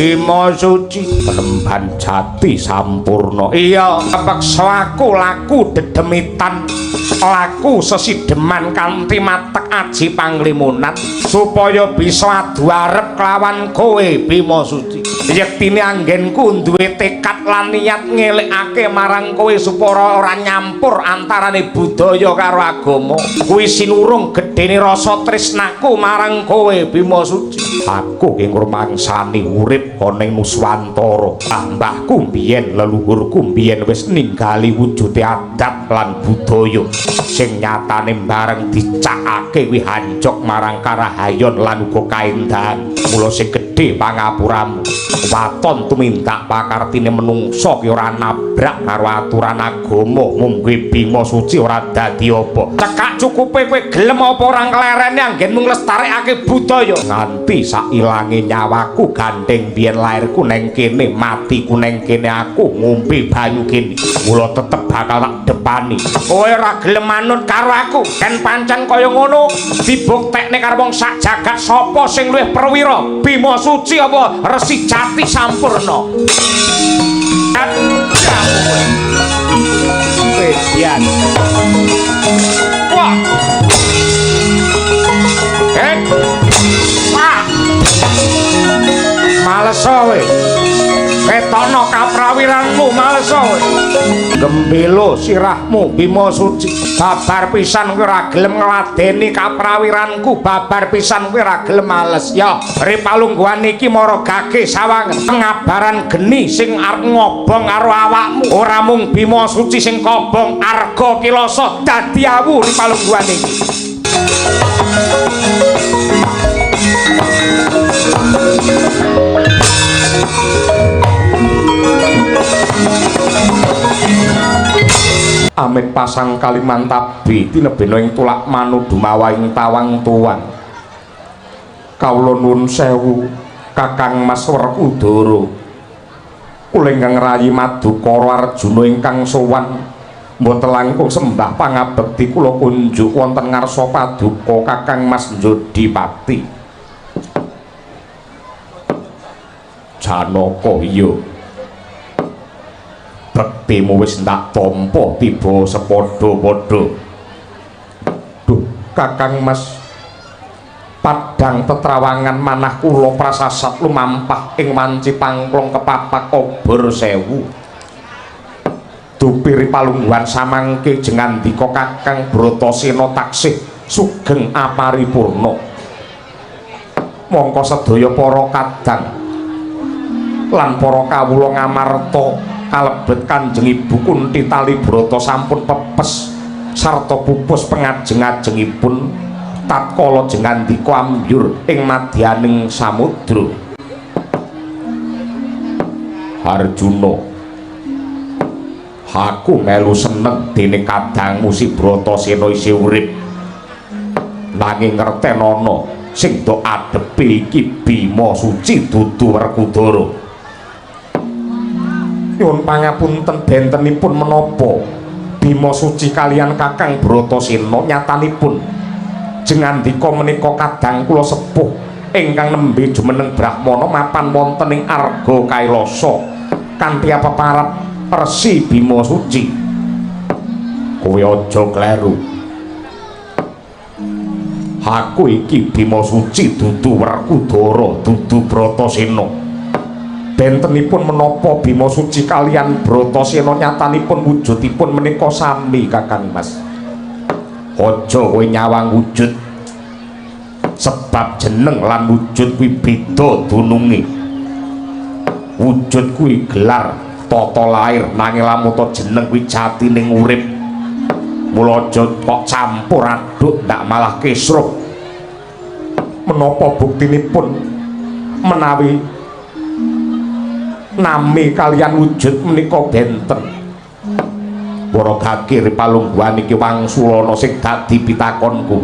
Bima Suci penemban jati sampurna. Iya, kepeksa aku laku dedemitan, laku sesideman kanthi matek aji panglimunan supaya bisa adu arep kelawan kowe Bima Suci. Yektine anggenku duwe tekad lan niat ngelekake marang kowe supaya ora nyampur antarane budaya karo agama. Kuwi sinurung gedene rasa tresnaku marang kowe Bima Suci. Aku ki ngrumangsani urip ana ing Nuswantara. Mbahku mbiyen, leluhurku mbiyen wis ninggali wujude adat lan budaya sing nyatane bareng dicakake kuwi hanjok marang karahayon lan uga kaendahan. Mula sing gedhe pangapuramu. Waton tumindak pakartine menungsa ki ora nabrak karo aturan agama. Mung Bima Suci ora dadi apa. Cekak cukupe kowe gelem apa ora nglereni anggenmu nglestarekake budaya nganti sailange nyawaku. Gandeng biyen lairku neng kene, matiku neng kene, aku ngombe banyu kene. Mula tetep bakal tak depani. Kowe ora gelem manut karo aku, yen pancen kaya ngono dibuktekne karo wong sak jagat sapa sing luwih perwira, Bima Suci apa Resi Jati Sampurna? Pedian. Wah. Eh. Wah. Males kowe. Ketokno kaprawiranmu, males kowe. Gembelo sirahmu Bima Suci. Babar pisan kowe ora gelem ngladeni kaprawiranku, babar pisan kowe ora gelem males. Ya, ri palungguhan iki mara gage sawangen pengabaran geni sing arep ngobong karo awakmu. Ora mung Bima Suci sing kobong, Arga Kilasa dadi awu ri palungguhan iki. Amit pasang Kalimantabi tinebena ing tulak manu dumawa ing tawang tuwan. Kawula nuwun sewu Kakang Mas Werkudara. Kula ingkang rayi Madukara Arjuna ingkang sowan mboten langkung sembah pangabekti kula kunjuk wonten ngarsa paduka Kakang Mas Jodipati. Janaka, iya. Bektimu wis tak tampa tiba sepadha-padha. Duh, Kakang Mas, padhang tetrawangan manah kula prasasat lumampah ing wanci pangklong kepapak obor sewu. Dupiri palungguhan samangke jengandika Kakang Bratasena taksih sugeng aparipurna. Mongko sedaya para kadang lan para kawula ngamarta kalebet Kanjeng Ibu Kunthi Talibrata sampun pepes sarta pupus pengajeng-ajengipun tatkala jengandika ambyur ing madyaning samudra. Arjuna, aku melu seneng dene kadangmu si Bratasena isih urip. Nanging ngertenono sing mbok adepi iki Bima Suci dudu Werkudara. Nyuwun pangapunten, bentenipun menapa Bima Suci kalian Kakang Bratasena? Nyatanipun jengandika menika kadang kula sepuh ingkang nembe jumeneng brahmana mapan wonten ing Arga Kailasa kanthi peparap Resi Bima Suci. Kowe aja kleru. Aku iki Bima Suci dudu Werkudara, dudu Bratasena. Bentenipun menapa Bima Suci kalian Bratasena? Nyatanipun wujudipun menika sami Kakang Mas. Aja kowe nyawang wujud, sebab jeneng lan wujud kuwi beda dununge. Wujud kuwi gelar tata lair, nanging lamun jeneng kuwi jatining urip. Mula aja kok campur aduk, ndak malah kisruh. Menapa buktinipun menawi nami kalian wujud menika benten? Para gakir palungguhan iki wangsulana sing dadi pitakonku.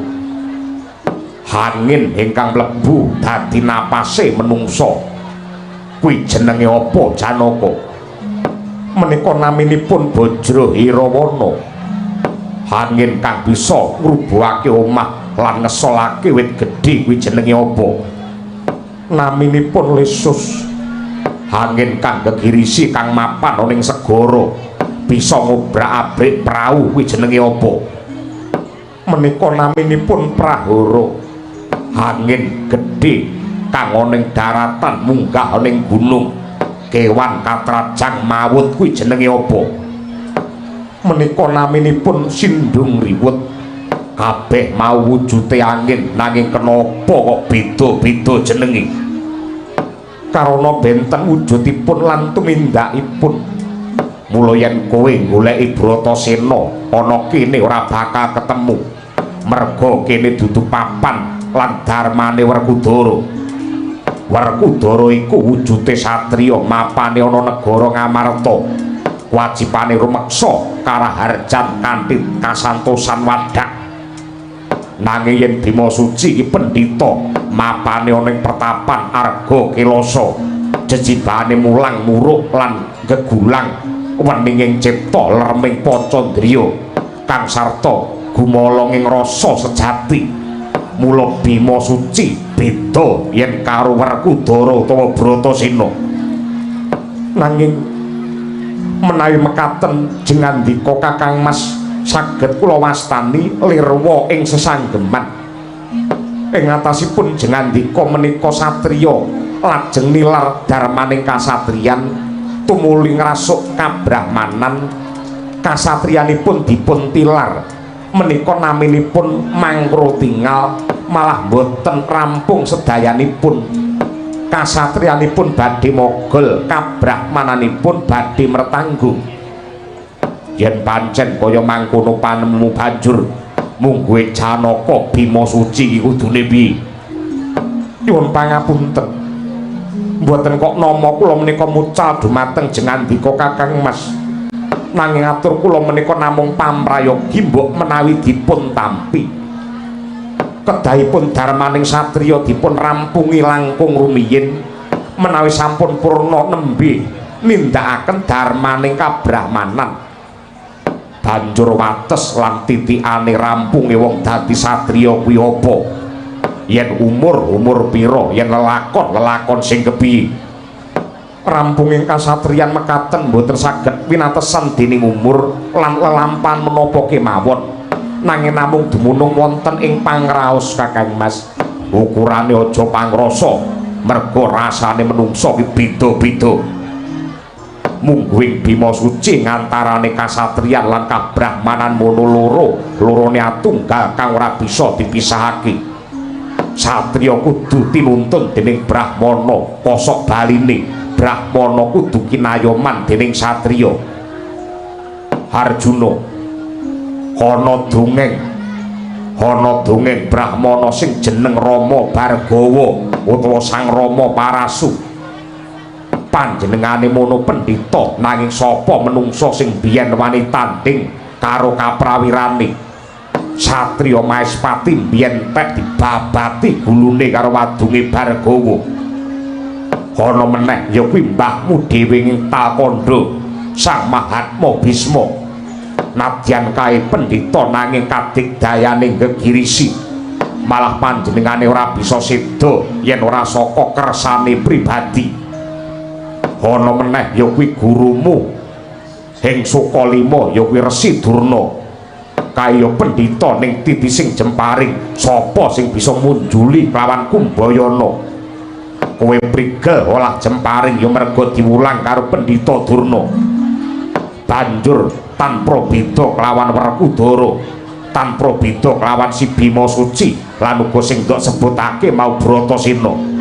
Angin ingkang mlebu dadi napase menungsa kuwi jenenge apa, Janaka? Menika naminipun Bajra Hirawana. Angin kang bisa ngrubuhake omah lan ngesolake wit gedhe kuwi jenenge apa? Naminipun Lesus. Angin kang gegirisi kang mapan ana ing segara bisa ngobrak-abrik prau kuwi jenenge apa? Menika naminipun Prahara. Angin gedhe kang ana ing daratan munggah ana ing gunung, kewan katrajang mawut kuwi jenenge apa? Menika naminipun Sindung Riwut. Kabeh mau wujute angin, nanging kenapa kok beda-beda jenenge? Karana benten wujudipun lan tumindakipun. Mula yen kowe goleki Bratasena ana kene ora bakal ketemu, merga kene dudu papan lan darmane Werkudara. Werkudara iku wujute satriya mapane ana negara Ngamarta, wajibane rumeksa karaharjan kanthi kasantosan wadak. Nanging yen Bima Suci iki pendhita mapane ana ing pertapan Arga Kelasa, jejibane mulang muruk lan gegulang weninging cipta lerming pacandriya kang sarta gumolonging rasa sejati. Mula Bima Suci beda yen karo Werkudara utawa Bratasena. Nanging menawi mekaten jengandika Kakang Mas, saged kula wastani lirwa ing sesanggeman. Ing atasipun jengandika menika satriya lajeng nilar darmaning kasatriyan tumuli ngrasuk kabrahmanan, kasatriyanipun dipun tilar. Menika naminipun mangro tingal, malah boten rampung sedayanipun. Kasatriyanipun badhe mogol, kabrahmananipun badhe mertanggung. Yen pancen kaya mangkono panemu, banjur mungguhe Janaka Bima Suci iki kudune piye? Nyuwun pangapunten, mboten kok nama kula menika mucal dumateng jengandika Kakang Mas, nanging atur kula menika namung pamrayogi mbok menawi dipun tampi. Kedahipun darmaning satriya dipun rampungi langkung rumiyin, menawi sampun purna nembe nindakaken darmaning kabrahmanan. Banjur wates lan titikane rampunge wong dadi satriya kuwi apa? Yen umur, umur pira? Yen lelakon, lelakon sing kepiye? Rampunging kasatriyan mekaten mboten saged winatesan dening umur lan lelampahan menapa kemawon, nanging namung dumunung wonten ing pangraos Kakang Mas. Ukurane aja pangrasa, merga rasane menungsa ki beda-beda. Mungguing Bima Suci ngantarane kasatriyan lan kabrahmanan mono loro, lorone atunggal kang ora bisa dipisahake. Satriya kudu tinuntun dening brahmana, kosok baline brahmana kudu kinayoman dening satriya. Arjuna, ana dongeng, ana dongeng brahmana sing jeneng Rama Bargawa utawa Sang Rama Parasu. Panjenengane mono pendhita, nanging sapa menungsa sing biyen wani tanding karo kaprawirane? Satriya Maespati biyen tek dibabati gulune karo wadunge Bargawa. Ana meneh ya kuwi mbahmu dhewe ing Talkandha, Sang Mahatma Bisma. Nadyan kae pendhita nanging kadigdayane gegirisi, malah panjenengane ora bisa seda yen ora saka kersane pribadi. Ana meneh ya kuwi gurumu ing Sukalima, ya kuwi Resi Durna. Kaya pendhita ning titising jemparing, sapa sing bisa munjuli lawan Kumbayana? Kowe prigel olah jemparing ya merga diwulang karo pendhita Durna. Banjur tanpa beda kelawan Werkudara, tanpa beda kelawan si Bima Suci lan uga sing ndok sebutake mau Bratasena.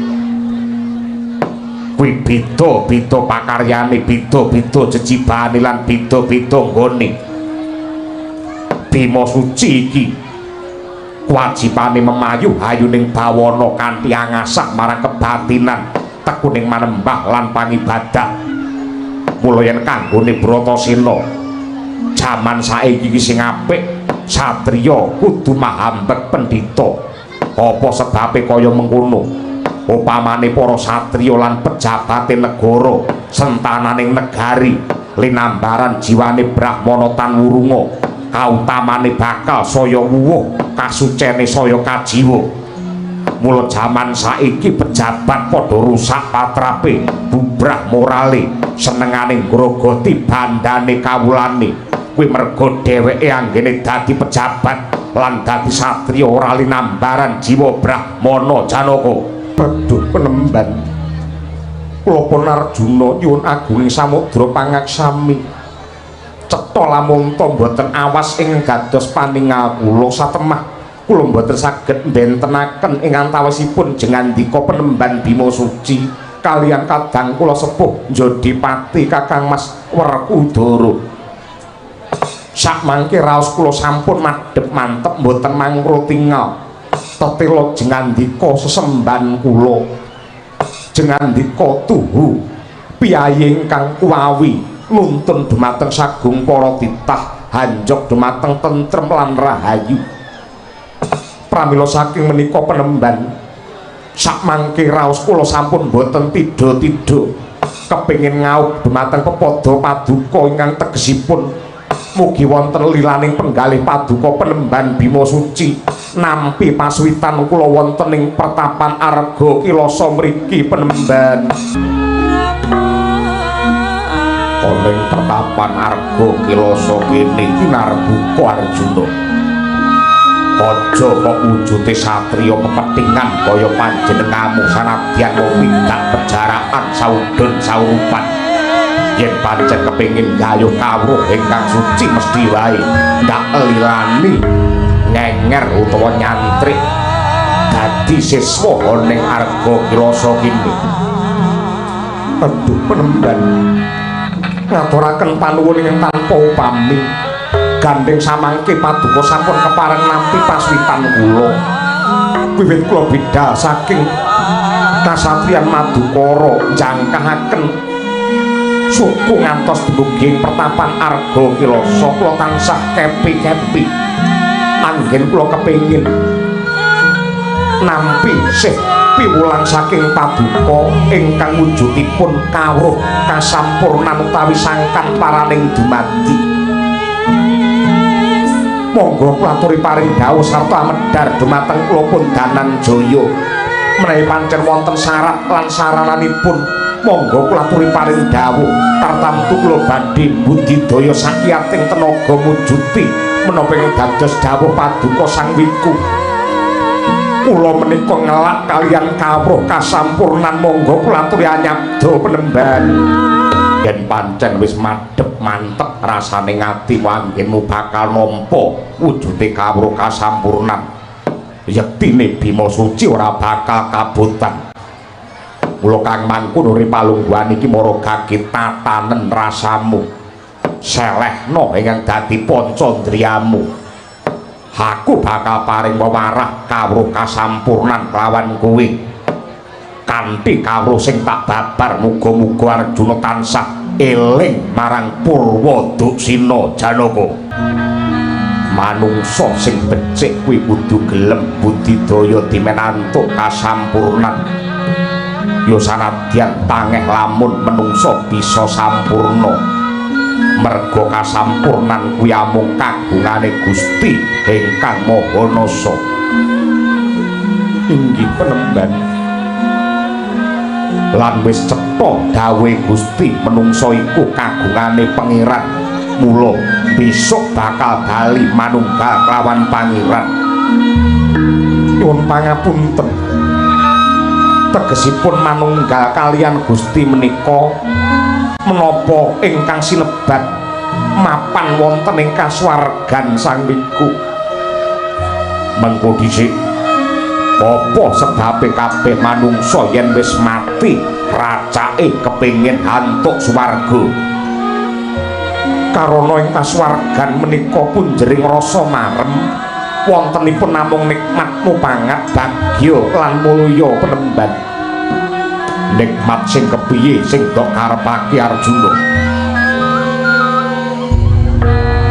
Kuwi beda-beda pakaryane, beda-beda jejibane lan beda-beda nggone. Bima Suci iki kewajibane memayu hayuning bawana kanthi angasah marang kebatinan, tekuning manembah lan pangibadah. Mula yen kanggone Bratasena jaman saiki iki sing apik, satriya kudu mahambek pendhita. Apa sebabe kaya mengkono? Upamane para satriya lan pejabate negara sentananing negari linambaran jiwane brahmana tan wurunga, kautamane bakal saya wuwuh, kasucene saya kajiwa. Mula jaman saiki pejabat padha rusak patrape, bubrah morale, senengane ngrogoti bandane kawulane. Kuwi merga dheweke anggene dadi pejabat lan dadi satriya ora linambaran jiwa brahmana Janaka. Aduh penemban. Kula pun Arjuna nyuwun agunging samudra pangaksami. Cetha lamun ta mboten awas ing dados paningal kula satemah kula mboten saged mbentenaken ing antawisipun jengandika penemban Bima Suci kaliyan kadang kula sepuh Jodipati Kakang Mas Werkudara. Sakmangke raos kula sampun madhep mantep mboten mangro tingal. Tetela jengandika sesemban kula. Jengandika tuhu piyayi ingkang kuwawi nuntun dumateng sagung para titah hanjok dumateng tentrem lan rahayu. Pramila saking menika penemban sakmangke raos kula sampun boten tidha-tidha kepengin ngaup dumateng pepada paduka ingkang tegesipun mugi wonten lilaning penggalih paduka penemban Bima Suci nampi pasuwitan kula wonten ing pertapan Arga Kilasa mriki penemban. Ana ing pertapan Arga Kilasa kene tinarbuka Arjuna. Aja kok wujute satriya pepethingan kaya panjenenganmu sanadyan wong widak pejarakan saudon saurupan. Yen pancen kepengin gayuh kawruh ingkang suci mesti wae ndak lilani ngenger utawa nyantrik dadi siswa ana ing Arga Kilasa kene. Aduh penemban, ngaturaken panuwun ingkang tanpa upami. Gandeng samangke paduka sampun kepareng nampi paswitan kula. Wiwit kula bidal saking kasatriyan Madukara njangkahaken suku ngantos dumugi ing pertapan Arga Kilasa kula tansah kepi-kepi. Anggen kula kepengin nampi sih piwulang saking paduka ingkang wujudipun kawruh kasampurnan utawi sangkan paraning dumadi. Monggo kula aturi paring dawuh sarta amedhar dumateng kula pun Dananjaya. Menawi pancen wonten syarat lan sarananipun, monggo kula aturi paring dawuh tartamtu kula badhe budidaya sakiyating tenaga mujuti menapa ing dados dawuh paduka Sang Wiku. Kula menika ngelak kaliyan kawruh kasampurnan, monggo kula aturi anyabda penemban. Yen pancen wis madhep mantep rasane ngati wanggenmu bakal nampa wujude kawruh kasampurnan, yektine Bima Suci ora bakal kabotan. Mula kang mangkono ri palungguhan iki mara gage tatanen rasamu, selehno ingkang dadi pancandriyamu. Aku bakal paring wewarah kawruh kasampurnan kelawan kowe. Kanthi kawruh sing tak babar, muga-muga Arjuna tansah eling marang Purwa Duksina Janaka. Manungsa sing becik kuwi kudu gelem budidaya dimenantuk kasampurnan. Ya sanadyan tangeh lamun menungsa bisa sampurna. Merga kasampurnan kuwi amung kagungane Gusti ingkang Maha Nasa. Inggih penemban. Lan wis cetha dawuhe Gusti menungsa iku kagungane Pangeran. Mula besok bakal bali manunggal kelawan Pangeran. Nyuwun pangapunten. Tegesipun manunggal kaliyan Gusti menika menapa ingkang sinebat mapan wonten ing kasuwargan Sang Wiku. Mengko dhisik apa sebabe kabeh manungsa yen wis mati racake kepengin antuk swarga? Karana ing kasuwargan menika punjering rasa marem, wontenipun namung nikmat mupangat bagya lan mulya penemban. Nikmat sing kepiye sing dok karepake Arjuna?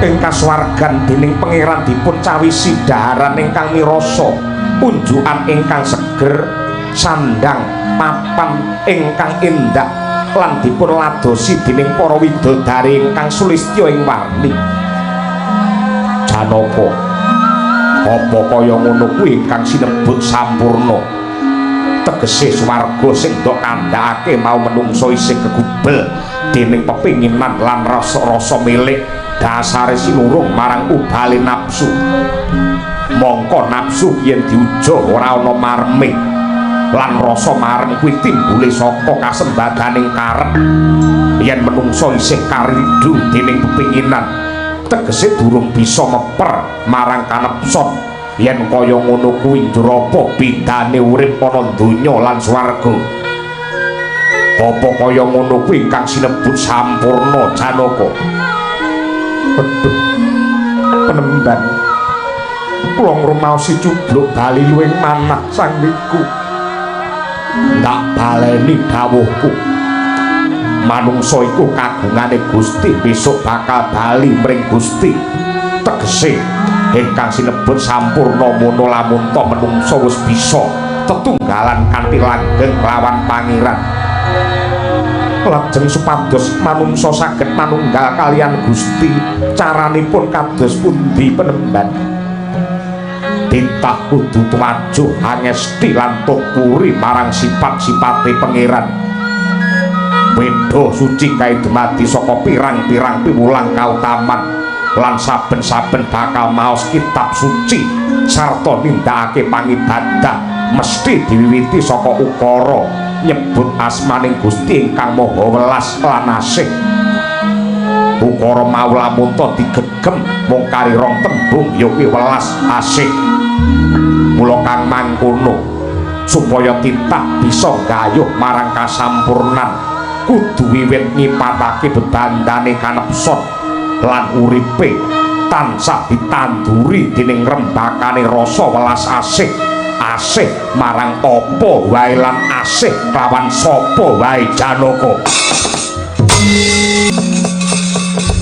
Ing kasuwargan dening Pangeran dipun cawisi daharan ingkang mirasa, unjukan ingkang seger, sandang papan ingkang endah, lan dipun ladosi dening para widodari ingkang sulistya ing warni. Janaka, Apa kaya ngono kuwi kang sinebut sampurna? Tegese swarga sing ndok kandhakake mau menungso isih kegubel dening pepinginan lan rasa-rasa milik dasare sinurung marang ubale nafsu. Mongko nafsu yen diujuh ora ana marme lan rasa marem kuwi timbule saka kasembadaning karep. Yen menungso isih karidhu dening pepinginan, tegese durung bisa meper marang kanepson. Yen kaya ngono kuwi njur apa bedane urip ana donya lan swarga? Apa kaya ngono kuwi kang sinebut sampurna, Janaka? Aduh, penemban, kula ngrumaosi cubluk bali luwing manah sang niku. Ndak baleni dawuhku, manungsa iku kagungane Gusti, besok bakal bali mring Gusti. Tegese ingkang sinebut sampurna mono lamun ta menungsa wis bisa tetunggalan kanthi langgeng lawan pangeran. Lajeng supados manungsa saged manunggal kaliyan Gusti, caranipun kados pundi, penemban? Titah kudu tumajuh angesti lan tutpuri marang sifat-sifate pangeran. Wedha suci kae dumadi saka pirang-pirang piwulang kautaman lan saben-saben bakal maos kitab suci sarta nindakake pangibadah mesti diwiwiti saka ukara nyebut asmaning Gusti ingkang Maha Welas lan Asih. Ukara mau lamun ta digegem mung kari rong tembung ya kuwi welas asih. Mula kang mangkono supaya titah bisa gayuh marang kasampurnan kudu wiwit ngipatake bebandane kanepson lan uripe tansah ditanduri dening rembakane rasa welas asih, asih marang apa wae lan asih lawan sapa wae, Janaka.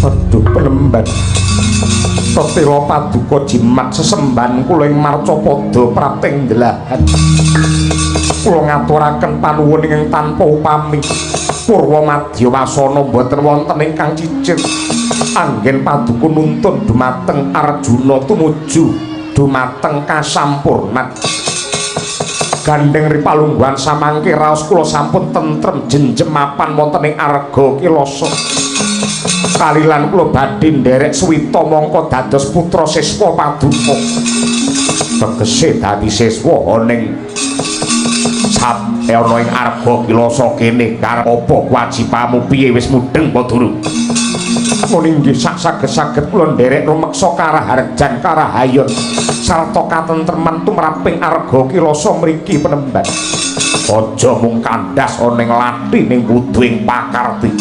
Aduh, penemban, tetela paduka jimat sesembahan kula ing marcapada prapting delahan. Kula ngaturaken panuwun ingkang tanpa upami. Purwa madya wasana mboten wonten ingkang cicir. Anggen paduka nuntun dumateng Arjuna tumuju dumateng kasampurnan. Gandeng ripalungguhan samangke raos kula sampun tentrem jenjem mapan wonten ing Arga Kilasa. Kalilan kula badhe nderek suwita mangka dados putra siswa paduka. Tegese dadi siswa ana ing ana ing Arga Kilasa kene karep apa kewajibanmu piye wis mudheng apa durung? Mun inggih sak saged-saged kula nderek rumeksa karaharjan karahayon sarta katentreman tumraping Arga Kilasa mriki, penemban. Aja mung kandhas ana ing lathi ning kudu ing pakarti.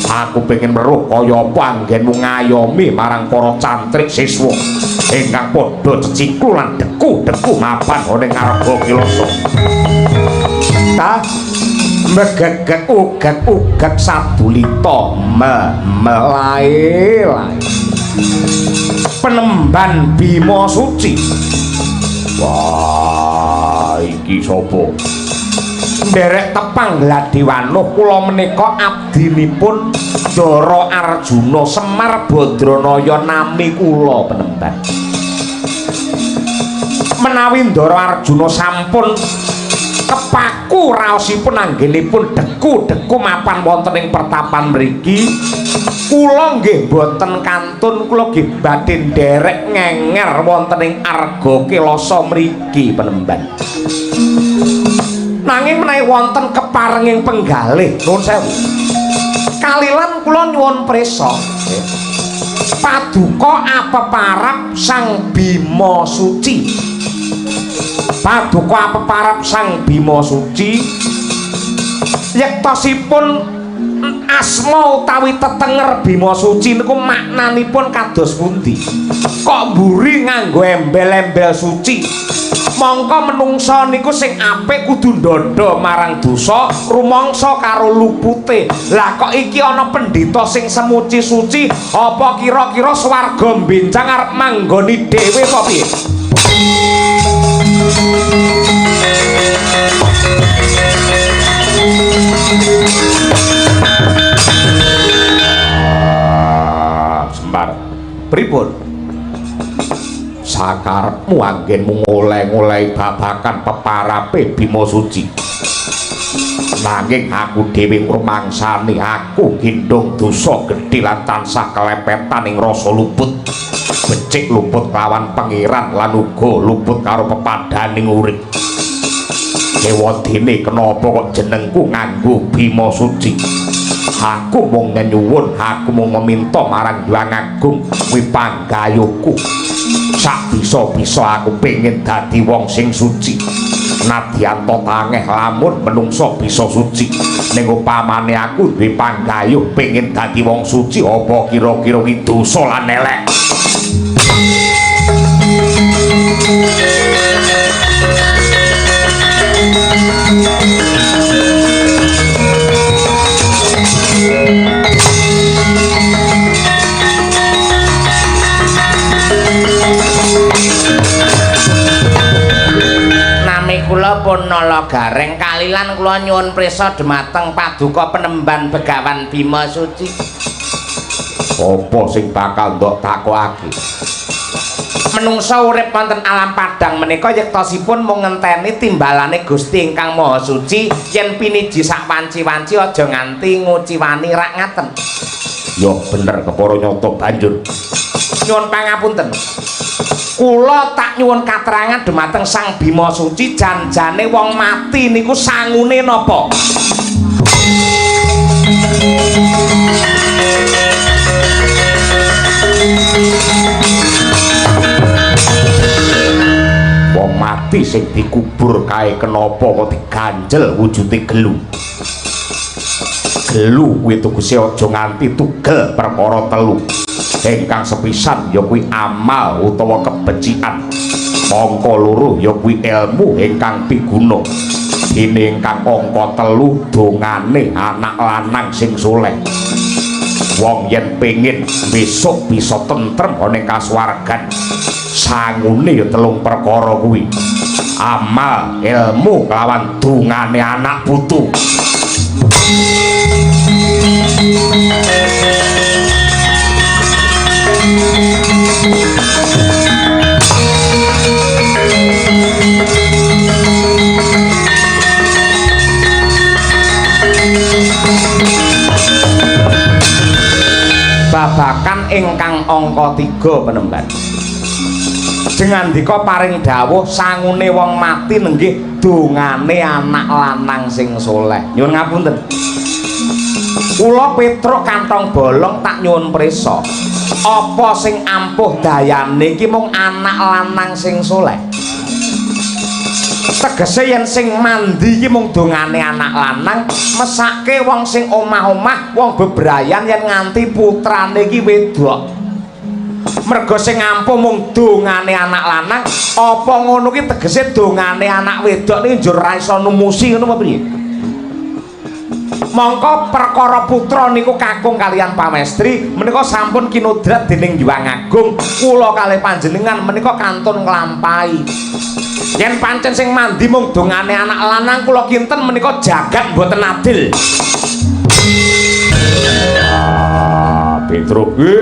Aku pengen weruh kaya apa anggenmu ngayomi marang para cantrik siswa ingkang padha ceciklu lan deku-deku mapan ana ing Arga Kilasa. Ta megegeg ugeg-ugeg sadulita me melae lae. Penemban Bima Suci. Wah, iki sapa? Nderek tepang Gladiwanuh, kula menika abdinipun Ndara Arjuna Semar Badranaya nami kula, penemban. Menawi Ndara Arjuna sampun kepaku raosipun anggenipun deku-deku mapan wonten ing pertapan mriki, kula nggih boten kantun, kula nggih badhe nderek ngenger wonten ing Arga Kilasa mriki, penemban. Nanging menawi wonten keparenging penggalih, nuwun sewu, kalilan kula nyuwun prisa paduka apeparap Sang Bima Suci. Paduka apeparap Sang Bima Suci yektosipun asma utawi tetenger Bima Suci niku maknanipun kados pundi? Kok mburi nganggo embel-embel suci? Mongko menungsa niku sing apik kudu ndandha marang dosa, rumangsa karo lupute. Lah kok iki ana pendhita sing semuci suci, apa kira-kira swarga mbenjang arep manggoni dhewe apa piye? Sembar. Pripun? Sakarepmu anggenmu ngoleh-ngolehi babakan peparape Bima Suci. Nanging aku dhewe ngrumangsani aku gendhong dosa gedhe lan tansah kelepetan ing rasa luput. Becik luput lawan pangeran lan uga luput karo pepadaning urip. Kewadene kenapa kok jenengku nganggo Bima Suci? Aku mung nyuwun, aku mung meminta marang Hyang Agung kuwi panggayuhku. Sak bisa-bisa aku pengin dadi wong sing suci. Nadyan to tangeh lamun menungsa bisa suci. Ning upamane aku duwe panggayuh pengin dadi wong suci, apa kira-kira ki dosa lan elek? Nami kula pun Nala Gareng kalilan kula nyuwun prisa dhumateng paduka penemban Begawan Bima Suci. Apa sing bakal ndok takokake? Menungsa urip wonten alam padang menika yektosipun mung ngenteni timbalane Gusti ingkang Maha Suci yen piniji sak wanci-wanci aja nganti nguciwani rak ngaten. Ya bener kepara nyata banjur. Nyuwun pangapunten. Kula tak nyuwun katerangan dhumateng Sang Bima Suci, janjane wong mati niku sangune napa? Wong mati sing dikubur kae kenapa kok diganjel wujude gelu? Gelu kuwi tegese aja nganti tugel perkara telu. Ingkang sepisan ya kuwi amal utawa kebecikan. Angka loro ya kuwi ilmu ingkang piguna. Dene ingkang angka telu dongane anak lanang sing soleh. Wong yen pengin besok bisa tentrem ana ing kasuwargan, sangune ya telung perkara kuwi. Amal, ilmu kelawan dongane anak putu. Babakan ingkang angka 3 penemban. Jengandika paring dawuh sangune wong mati nenggih dongane anak lanang sing soleh. Nyuwun ngapunten. Kula Petruk kantong bolong tak nyuwun prisa. Apa sing ampuh dayane iki mung anak lanang sing soleh? Tegese yen sing mandi iki mung dongane anak lanang, mesake wong sing omah-omah, wong bebrayan yen nganti putrane iki wedok. Mergo sing ampuh mung dongane anak lanang, apa ngono ki tegese dongane anak wedok niki njur ra iso numusi ngono apa piye? Mongko perkara putra niku kakung kalian pamestri menika sampun kinodrat dening Hyang Agung. Kula kalih panjenengan menika kantun nglampahi. Yen pancen sing mandi mung dongane anak lanang, kula kinten menika jagat mboten adil. Ah, Petruk iki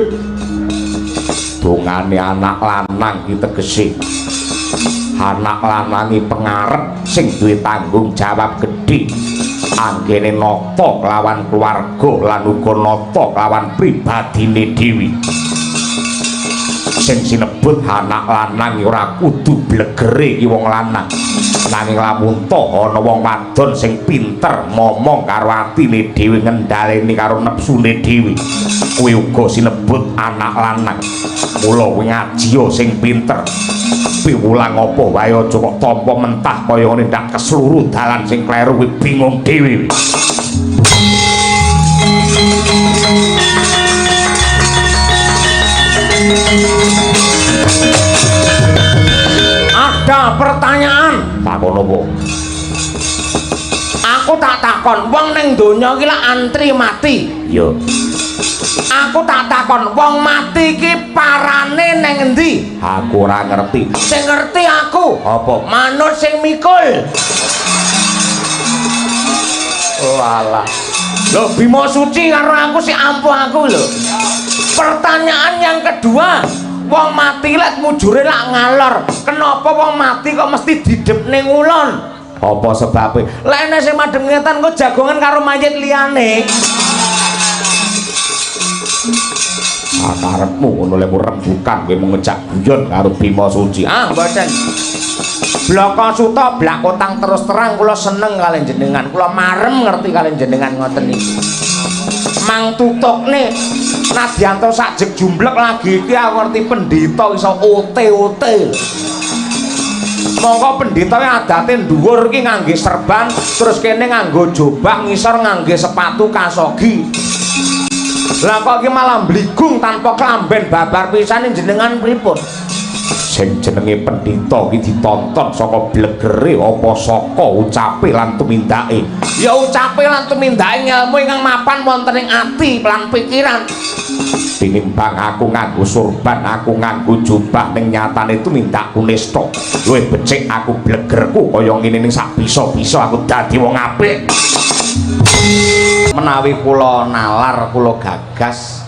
dongane anak lanang iki tegese anak lanangi pengarep sing duwe tanggung jawab gedhe anggene nata kelawan keluarga lan uga nata kelawan pribadine dhewe. Sing sinebut anak lanang ora kudu blegere iki wong lanang, nanging lamun ta ana wong wadon sing pinter momong karo atine dhewe, ngendhaleni karo nepsune dhewe, kuwi uga sinebut anak lanang. Mula kowe ngaji sing pinter, piwulang apa wae aja kok tampa mentah kaya ngene ndak kesluru dalan sing kleru, kuwi bingung dhewe. Ada pertanyaan. Takon apa? Aku tak takon, wong ning donya iki lak antri mati. Iya. Aku tak takon, wong mati iki parane ning endi? Aku ora ngerti. Sing ngerti aku. Apa? Manut sing mikul. Oh alah. Lho Bima Suci karo aku sing ampuh aku lho. Pertanyaan yang kedua, Wong mati lek mujure lak ngalor. Kenapa wong mati kok mesti didep ning ngulon? Apa sebabe? Lek nek sing madhep ngetan kok jagongan karo mayit liyane. Ah, karepmu ngono lek rembukan kowe mung ngejak guyon karo Bima Suci. Ah, mboten. Bloko Suta blak kotang terus terang kula seneng kalian jenengan. Kula marem ngerti kalian jenengan ngoten niku. Mang tutukne nadyanto sak jeg jumblek lagi iki aku ngerti pendhita iso ote-ote. Mongko pendhita adate dhuwur iki ngangge serban, terus kene nganggo jobak, ngisor ngangge sepatu kasogi. Lah kok iki malah bligung tanpa klamben babar pisan jenengan pripun? Sing jenenge pendhita iki ditonton saka blegere apa saka ucape lan tumindake. Ya ucape lan tumindake ngelmu ingkang mapan wonten ing ati lan pikiran. Tinimbang aku nganggo surban, aku nganggo jubah, ning nyatane tumindakku nista. Luwih becik aku blegerku kaya ngene ning sak bisa-bisa aku dadi wong apik. Menawi kula nalar, kula gagas,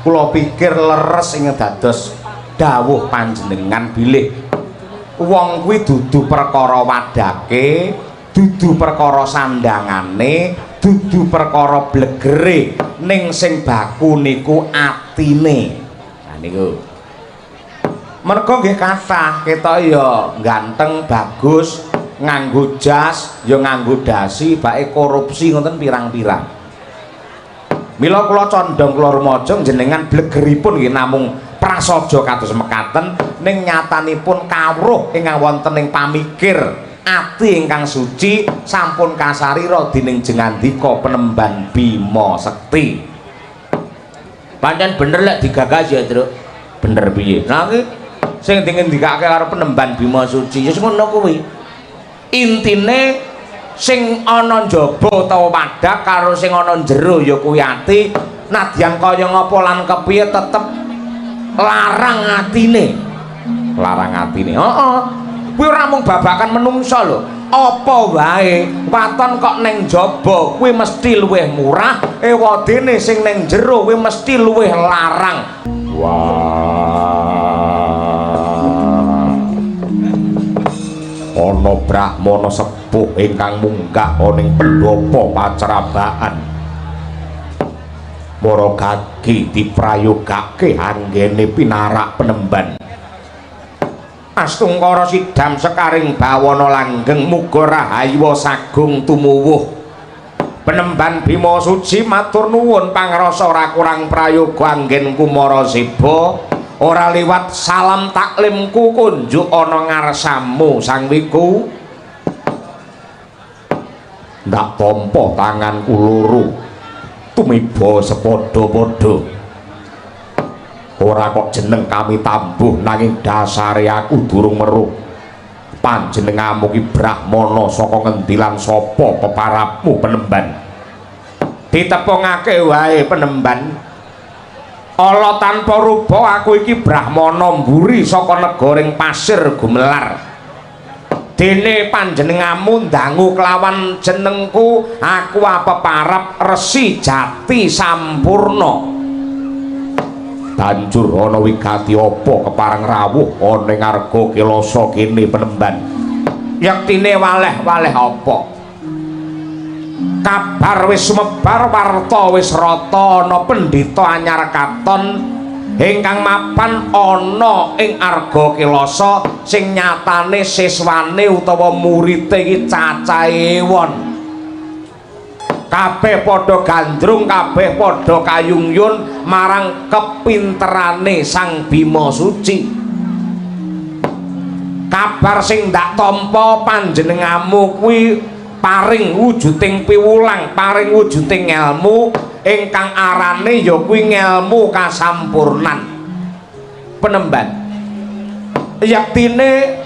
kula pikir leres ing dados dawuh panjenengan bilih wong kuwi dudu perkara wadake, dudu perkara sandangane, dudu perkara blegere, ning sing baku niku atine. Nah niku. Mergo nggih kathah ketok ya ganteng, bagus, nganggo jas, ya nganggo dasi, bae korupsi ngoten pirang-pirang. Mila kula condong kula rumaja jenengan blegeripun nggih namung prasaja kados mekaten, ning nyatanipun kawruh ingkang wonten ing pamikir ati ingkang suci sampun kasarira dening jengandika penemban Bima Sekti. Pancen bener lek digagas ya, Truk. Bener piye? Nah iki sing dingendikake karo penemban Bima Suci ya ngono kuwi. Intine sing ana njaba utawa wadak karo sing ana jero ya kuwi ati, nadyan kaya ngapa lan kepiye tetep larang atine. Larang atine. Heeh. Kuwi ora mung babakan menungsa lho. Apa wae waton kok ning njaba kuwi mesti luwih murah, ewadene sing ning jero kuwi mesti luwih larang. Wah. Ana brahmana sepuh ingkang munggah ana ing pendhapa pacraban. Para gagi diprayogake anggene pinarak penemban. Astungkara sidam sekaring bawana langgeng muga rahayu sagung tumuwuh. Penemban Bima Suci matur nuwun pangrasa ora kurang prayoga anggen kumara seba. Ora liwat salam taklimku kunjuk ana ngarsamu Sang Wiku. Ndak tampa tanganku loro tumiba sepadha-padha. Ora kok jeneng kami tambuh nanging dasare aku durung meruh. Panjenenganmu ki brahmana saka ngendi lan sapa peparapmu penemban? Ditepungake wae penemban. Ala tanpa rupa aku iki brahmana mburi saka negaring pasir gumelar. Dene panjenenganmu ndangu kelawan jenengku, aku apeparap Resi Jati Sampurna. Banjur ana wigati apa kepareng rawuh ana ing Arga Kelasa kene penemban? Yektine waleh-waleh apa? Kabar wis sumebar, warta wis rata, ana pendhita anyar katon ingkang mapan ana ing Arga Kelasa sing nyatane siswane utawa murite iki cacahe ewon. Kabeh padha gandrung, kabeh padha kayungyun marang kepinterane Sang Bima Suci. Kabar sing ndak tampa panjenenganmu kuwi paring wujuding piwulang, paring wujuding ngelmu ingkang arane ya kuwi ngelmu kasampurnan. Penemban yektine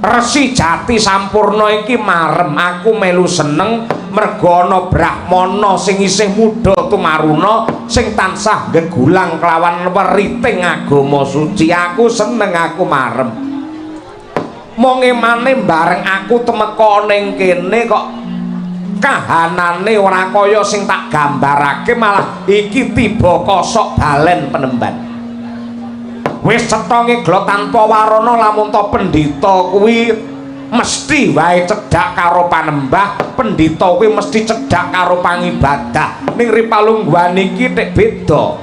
Resi Jati Sampurna iki marem, aku melu seneng mergo ana brahmana sing isih muda tumaruna sing tansah gegulang kelawan weriting agama suci. Aku seneng, aku marem. Mong emane bareng aku temeka ning kene kok kahanane ora kaya sing tak gambarake, malah iki tiba kosok balen penemban. Wis cetha ngegla tanpa warana lamun ta pendhita kuwi mesti wae cedhak karo panembah, pendhita kuwi mesti cedhak karo pangibadah. Ning ripalungguhan iki tek beda.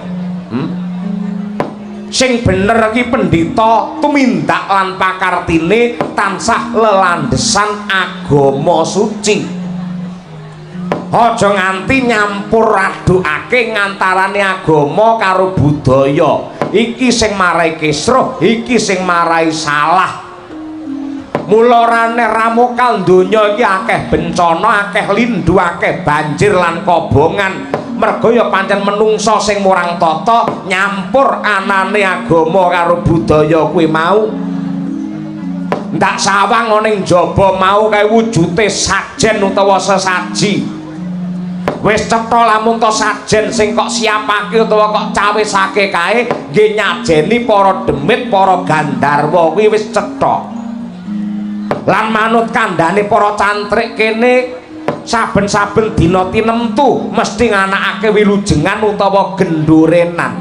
Sing bener iki pendhita tumindak lan pakartine tansah lelandhesan agama suci. Aja nganti nyampur adukake ngantarane agama karo budaya. Iki sing marai kisruh, iki sing marai salah. Mula rane ramokal donya iki akeh bencana, akeh lindu, akeh banjir lan kobongan. Merga ya pancen menungsa sing murang tata nyampur anane agama karo budaya kuwi mau. Ndak sawang ana ing jaba mau kae wujute sajen utawa sesaji. Wis cetha lamun ta sajen sing kok siapake utawa kok cawisake kae nggih nyajeni para demit, para gandharwa kuwi wis cetha. Lan manut kandhane para cantrik kene saben-saben dina tinemtu mesti nganakake wilujengan utawa gendurenan.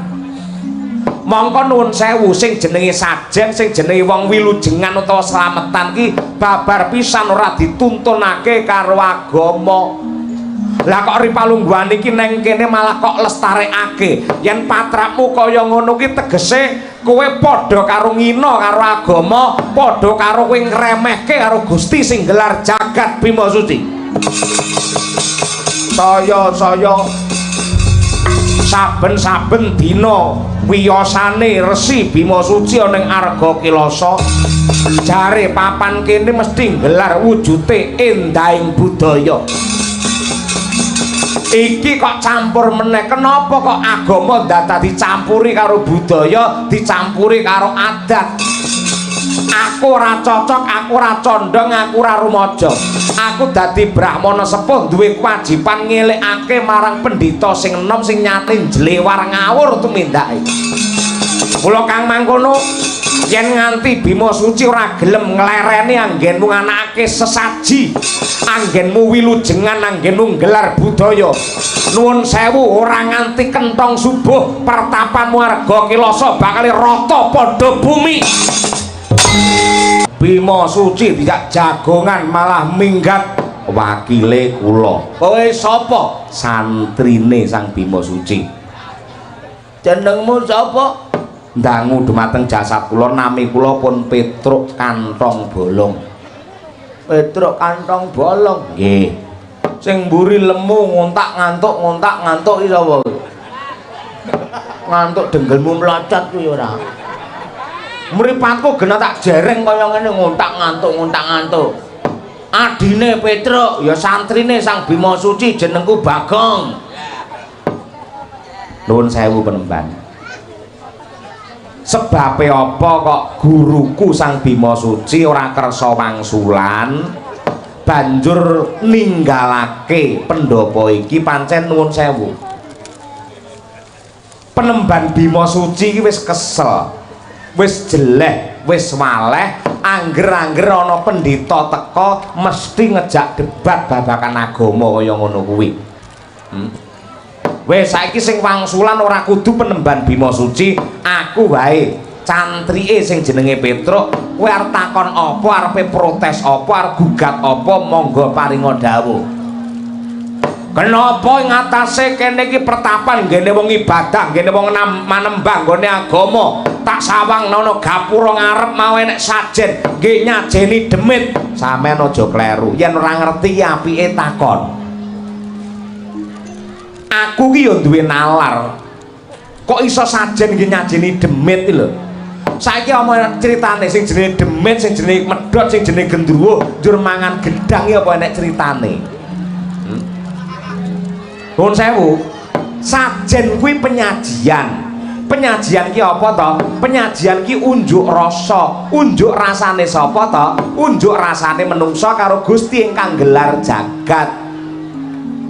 Mongko nuwun sewu, sing jenenge sajen, sing jenenge wong wilujengan utawa slametan ki babar pisan ora dituntunake karo agama. Lah kok ripalungguhan iki neng kene malah kok lestarekake. Yen patrapmu kaya ngono ki tegese kowe padha karo ngina karo agama, padha karo kowe ngremehke karo Gusti sing gelar jagat Bima Suci. Saya-saya saben-saben dina wiyosane Resi Bima Suci ana ing Arga Kilasa, jare papan kene mesti nggelar wujute endahing budaya. Iki kok campur meneh. Kenapa kok agama dadak dicampuri karo budaya, dicampuri karo adat? Aku ora cocok, aku ora condong, aku ora rumaja. Aku dadi brahmana sepuh duwe kewajiban ngelingake marang pendhita sing enom sing nyate njlewar ngawur tumindake. Mula kang mangkono, yen nganti Bima Suci ora gelem nglereni anggenmu nganakake sesaji, anggenmu wilujengan, anggenmu nggelar budaya, nuwun sewu, ora nganti kenthong subuh pertapanmu Arga Kilasa bakal rata padha bumi. Bima Suci tidak jagongan malah minggat wakile kula. Kowe sapa? Santrine Sang Bima Suci. Jenengmu sapa? Ndangu dumateng jasad kula, nami kula pun Petruk Kantong Bolong. Petruk Kantong Bolong. Nggih. Sing mburi lemu ngontak ngantuk ngontak ngantuk iki sapa? Ngantuk denggelmu mlocot kuwi ora. Mripatku gena tak jereng kaya ngene ngontak ngantuk ngontak ngantuk. Adine Petruk ya santrine Sang Bima Suci, jenengku Bagong. Nuwun sewu penemban. Sebabe apa kok guruku Sang Bima Suci ora kersa wangsulan banjur ninggalake pendhapa iki? Pancen nuwun sewu, penemban Bima Suci iki wis kesel, wis jeleh, wis waleh, angger-angger ana pendhita teka mesti ngejak debat babagan agama kaya ngono kuwi. Wis saiki sing wangsulan ora kudu penemban Bima Suci, aku wae cantrike sing jenenge Petruk. Kowe arep takon apa, arepe protes apa, arep gugat apa, monggo paringa dawuh. Kenapa ing atase kene iki pertapan nggene wong ibadah, nggene wong manembah nggone agama, tak sawang ana gapura ngarep mau enek sajen nggih nyajeni demit. Sampeyan aja kleru, yen ora ngerti apike takon. Aku ki ya duwe nalar. Kok iso sajen nggih nyajeni demit iki lho? Saiki omong critane sing jenenge demit, sing jenenge medhot, sing jenenge gendruwo njur mangan gedang iki apa enek critane? Nuwun sewu. Sajen kuwi penyajian. Penyajian ki apa to? Penyajian ki unjuk rasa. Unjuk rasane sapa to? Unjuk rasane menungsa karo Gusti ingkang gelar jagat.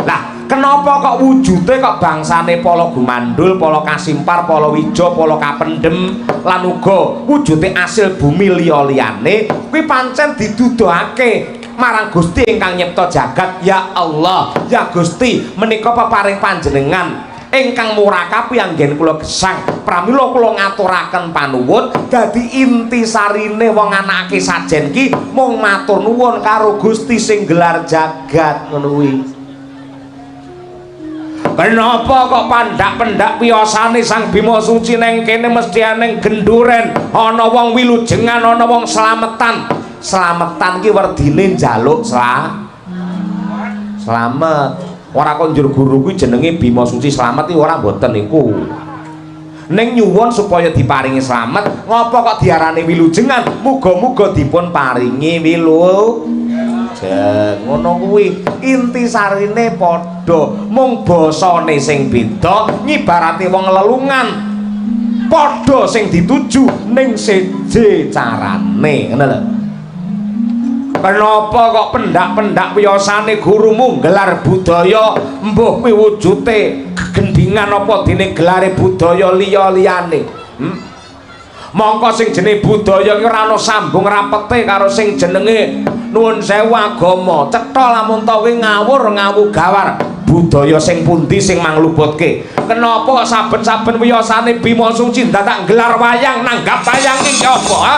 Lah, kenapa kok wujude kok bangsane Pala Gumandul, Pala Kasimpar, Pala Wija, Pala Kapendhem lan uga wujude asil bumi liya-liyane kuwi pancen diduduhake marang Gusti ingkang nyipta jagat. Ya Allah, ya Gusti, menika peparing panjenengan. Ingkang murakapi anggen kula gesang. Pramila kula ngaturaken panuwun dadi intisarine wong anake sajen ki mung matur nuwun karo Gusti sing gelar jagat ngono kuwi. Kenapa kok pandak-pendak piyosane Sang Bima Suci neng kene mesti eneng genduren, ana wong wilujengan, ana wong slametan. Slametan ki werdine njaluk slamet. Ora kok njur guru kuwi jenenge Bima Suci Slamet iki ora mboten niku. Ning nyuwun supaya diparingi slamet, ngopo kok diarani wilujengan? Muga-muga dipun paringi wilujeng. Ngono kuwi intisarine padha, mung basane sing beda, ngibarate wong lelungan padha sing dituju ning seje carane, ngono lho. Kenapa kok pendak-pendak wiyosane gurumu gelar budaya, mbuh kuwi wujute gegendingan apa dene gelare budaya liya-liyane? Mongko sing jenenge budaya ki ora ana sambung rapete karo sing jenenge nuwun sewu agama. Cetha lamun ta kuwi ngawur ngawu gawar. Budaya sing pundi sing mangluputke? Kenapa saben-saben wiyosane Bima Suci dadak gelar wayang nanggap wayang iki apa, ha?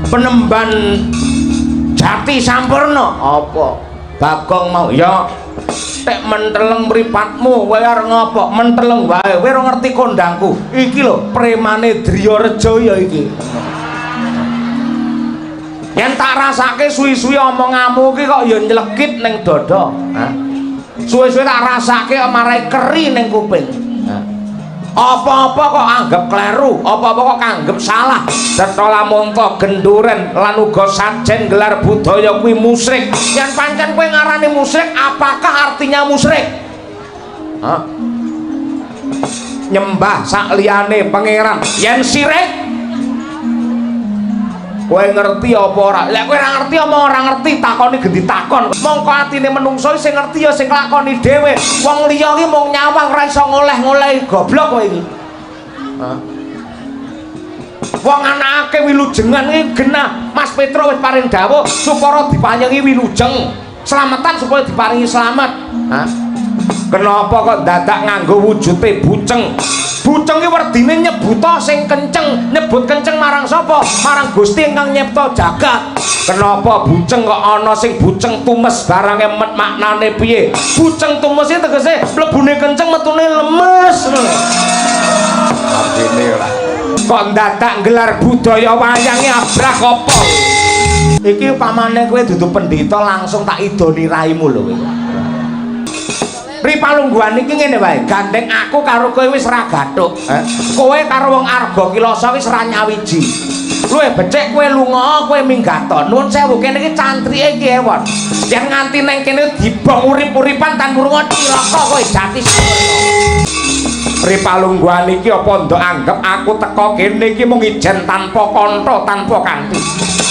Penemban Jati Sampurna apa? Bagong mau ya tek menteleng mripatmu kowe arep ngopo? Menteleng wae, kowe ora ngerti kondangku. Iki lho premane Driyareja ya iki. Yen tak rasake suwi-suwi omonganmu iki kok ya nyelekit ning dada. Hah? Suwe-suwe tak rasake marai keri ning kuping. Apa-apa kok anggap kleru, apa-apa kok anggap salah. Cetha lamun ta genduren lan uga sajen gelar budaya kuwi musyrik. Yen pancen kowe ngarani musyrik, apakah artinya musyrik? Hah? Nyembah sakliyane pangeran. Yen sirik kowe ngerti apa ora? Lek kowe ora ngerti omong ora ngerti, takoni gendi takon. Mongko atine menungso sing ngerti ya sing nglakoni dhewe. Wong liya ki mung nyawang ora iso ngoleh-ngolehi, goblok kowe iki. Hah? Wong anake wilujengan iki genah. Mas Petro wis paring dawuh supaya diparingi wilujeng. Slametan supaya diparingi slamet. Hah? Kenapa kok dadak nganggo wujute buceng? Buceng ki werdine nyebuta sing kenceng, nyebut kenceng marang sapa? Marang Gusti ingkang nyipta jagat. Kenapa buceng kok ana sing buceng tumes barange maknane piye? Buceng tumes iki tegese mlebune kenceng metune lemes ngono. Artine ora. Kok dadak gelar budaya wayange abrah apa? Iki pamane kowe dudu pendhita langsung tak idoni raimu lho kowe. Ri palungguhan iki ngene wae, gandeng aku karo kowe wis ra gathuk. Kowe karo wong Arga Kilasa wis ra nyawiji. Luwih becik kowe lunga, kowe minggato. Nuwun sewu kene iki cantrike iki ewon. Yen nganti neng kene dibong urip-uripan tan murunga cilaka kowe Jati Sampurna. Ri palungguhan iki apa ndok anggep aku teka kene iki mung ijen tanpa kantha, tanpa kanthi.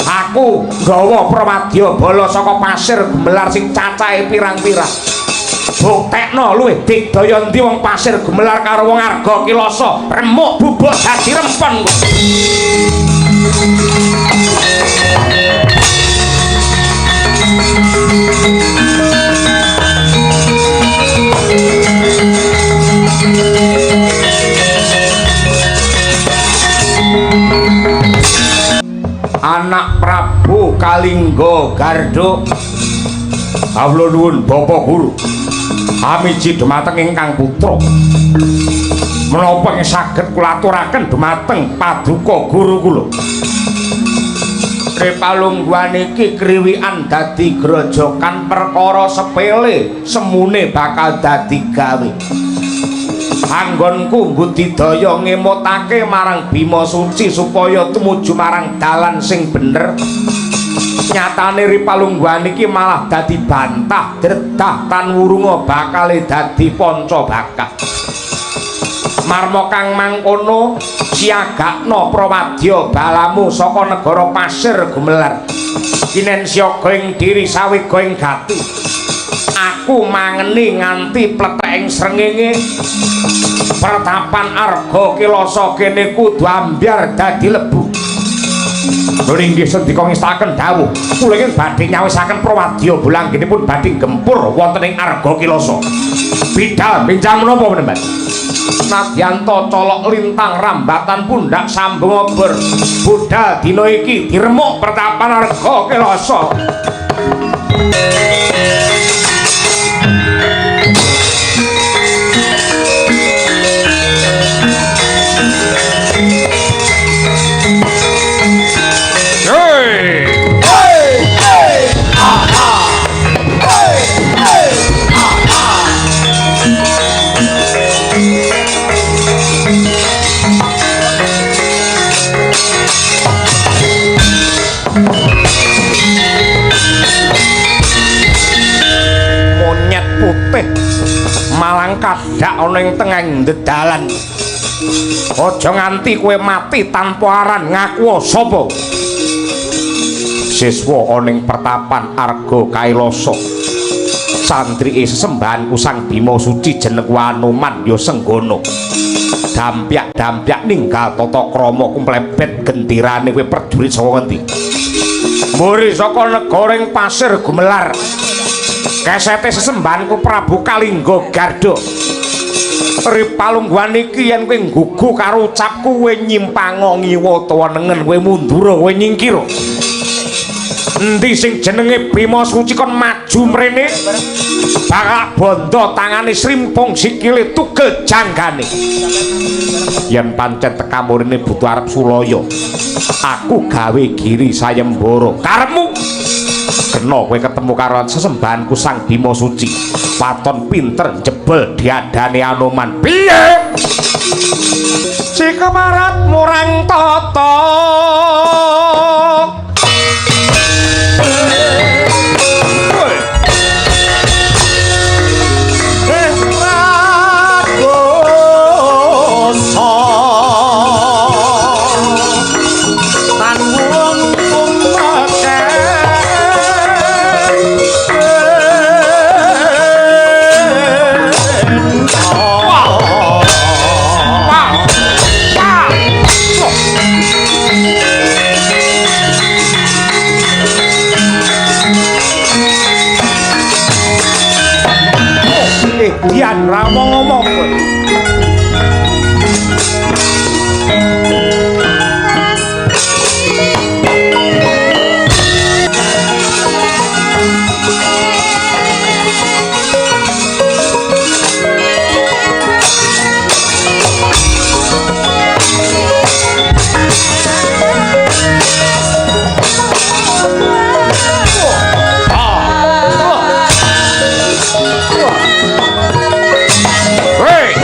Aku nggawa prawadya bala saka pasir gumelar sing cacahe pirang-pirang. Buktekno luwih digdaya endi wong pasir gumelar karo wong Arga Kilasa, remuk bubuk dadi rempon kowe. Anak Prabu Kalingga Gardho. Kawula nuwun Bapak Guru. Amiji dumateng ingkang putra. Menapa ing saged kula aturaken dumateng paduka guru kula. Palungguhan iki kriwikan dadi grojokan perkara sepele, semune bakal dadi gawe. Anggonku mbudidaya ngemotake marang Bima Suci supaya tumuju marang dalan sing bener. Nyatane ri palungguhan iki malah dadi bantah dredah tan wurunga bakale dadi panca bakah. Marma kang mangkono siagakno prawadya balamu saka negara Pasir Gumelar. Kinen siaga ing diri sawega ing gati. Aku mangeni nganti pleteking srengenge. Pertapan Arga Kilasa kene kudu ambyar dadi lebu. Lho inggih sendika ngestaken dawuh. Kula ingkang badhe nyawisaken prawadya bolanggenipun badhe gempur wonten ing Arga Kilasa. Bidal benjang menapa penemban? Nadyan colok lintang rambatan pundak sambung obor. Budal dina iki diremuk pertapan Arga Kelasa. Hey! Hey! Hey! Ah, ah. Hey! Hey! Ah, ah. Monyet putih malang kadak ana ing tengahing dedalan. Aja nganti kowe mati tanpa aran ngaku sapa. Siswa ana ing pertapan Arga Kailasa. Sandrike sesembahanku Sang Bima Suci jeneng Anoman ya Senggana. Dampyak-dampyak ninggal tata krama kumplebet gendirane kowe prajurit saka ngendi? Mburi saka negara ing Pasir Gumelar. Kesete sesembahanku Prabu Kalingga Garda. Ripalungguhan iki yen kowe nggugu karo ucapku kowe nyimpang ngiwa utawa nengen kowe mundur kowe nyingkir. Endi sing jenenge Bima Suci kon maju mrene? Bakal bondo tangane srimpung sikile tugel janggane. Yen pancen teka mrene butuh arep sulaya, aku gawe giri sayembara. Karepmu kena kowe ketemu karo sesembahanku Sang Bima Suci. Waton pinter jebol diadane Anoman. Piye? Sikemarat murang tata. Dian ra ngomong kowe. Hey!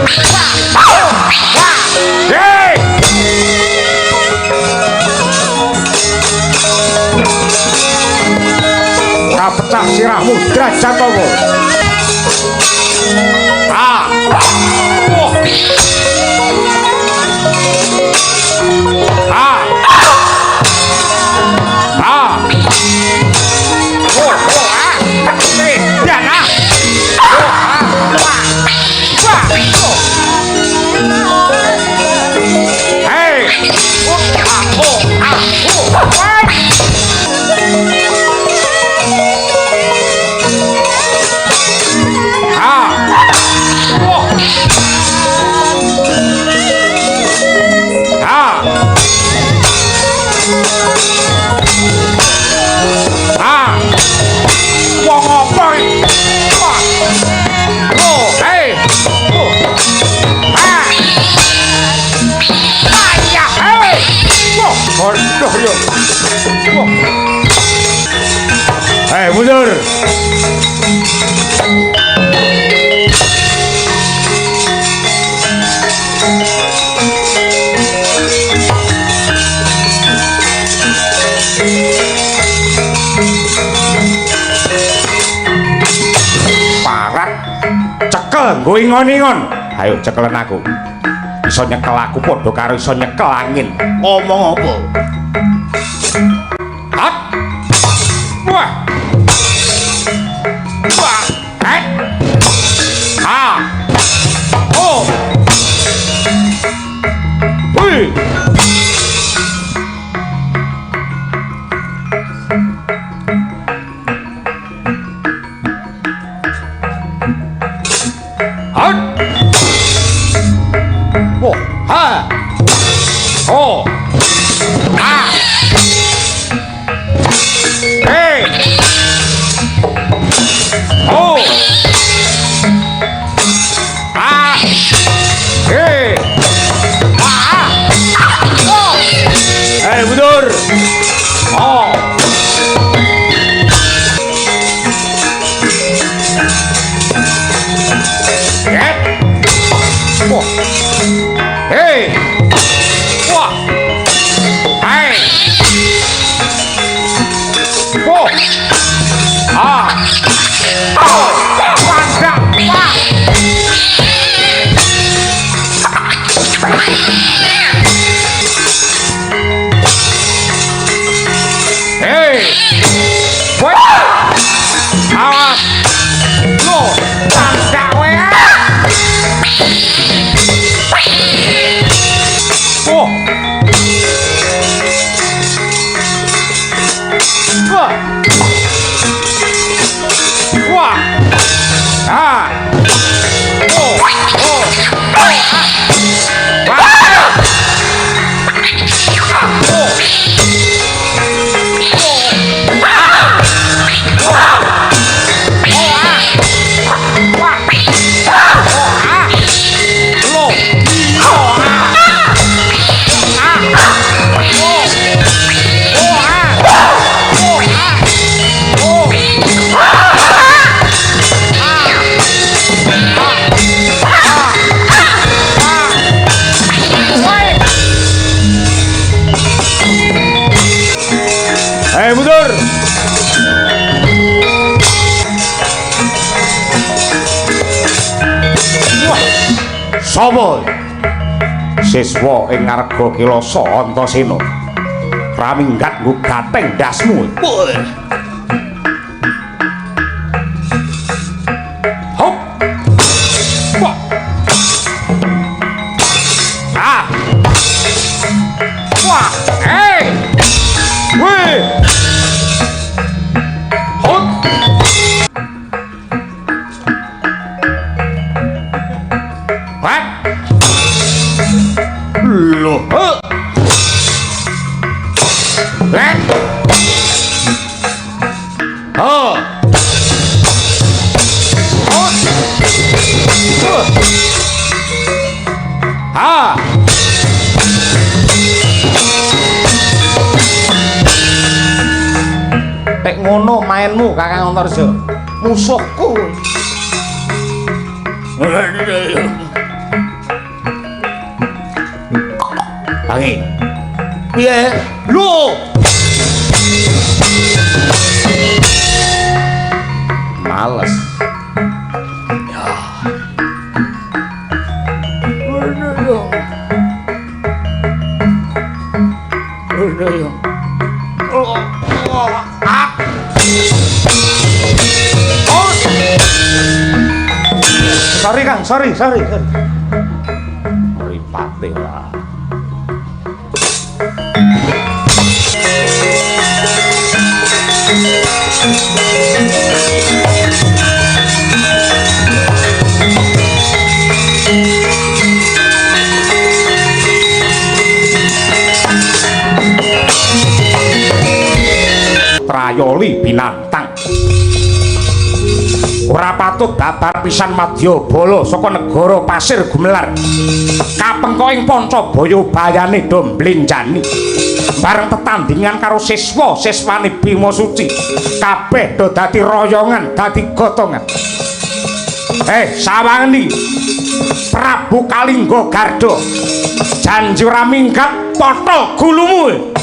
Wah! Wah! Hei! Ora pecah sirahmu Drajatawa. Ah! Wah! Ah! Ah! Oh, oh, ah! Eh, ya, ah! Oh, ah! Wah! Wah! Oh. Hei! Oh, ah, oh, ah, oh. Wah! Ah! Oh! Ah! Ah! Wong apa iki? Wah! Oh, hei! Oh. Ah! Ayah, hei! Wah, bodoh yo. Wah. Hei, mundur. Parat cekel nggo ingon-ingon. Ayo cekelen aku. Iso nyekel aku padha karo iso nyekel angin. Ngomong apa? Hat. Wah. Wah. Het. Ha. Oh. Hui. Hat. Oh. Ha. Oh. Ah. Hey. Oh. Ah. Hey. Ah. Oh. Hey, mundur. Oh. Get. Oh. Hey. Wah. Hey. Oh. Ah. Oh. Wadah. Wah. Hey. Wah. Awas. Loh, wadah kowe. Oh. Wah. Wah. Ah. Oh. Oh. Oh. Ah. Wah. Oh. Oh. Ah. Oh. Oh, ah. Wah. Oh, ah. Loh. Oh, ah. Ah. Oh. Oh, ah. Oh, ah. Oh. Ah. Ah. Ah. Ah. Woi. Hei, mundur. Wah. Sapa? Siswa ing Ngarga Kilasa Antasena. Raminggat nggo gateng ndasmu. Woi. Hop. Wah. Ah. Wah. Hei. Wih. Hop. Wah. Loh. Huh. Let. Oh. Oh. Oh. Ha. Nek ngono mainmu Kakang Antarja. Musuhku. Bangi. Piye? Lho. Males. Ya. Ngono yo. Ngono yo. Oh. Ah. Oh. Sorry Kang, sorry. Mripate ora. Trayoli binantang. Ora patut babar pisan madyabala saka negara Pasir Gumelar. Kapengka ing Pancabaya bayane do mblenjani. Bareng tetandingan karo siswa-siswane Bima Suci, kabeh do dadi royongan, dadi gotongan. Sawangen iki Prabu Kalingga Garda. Janji ora minggat potho gulumu.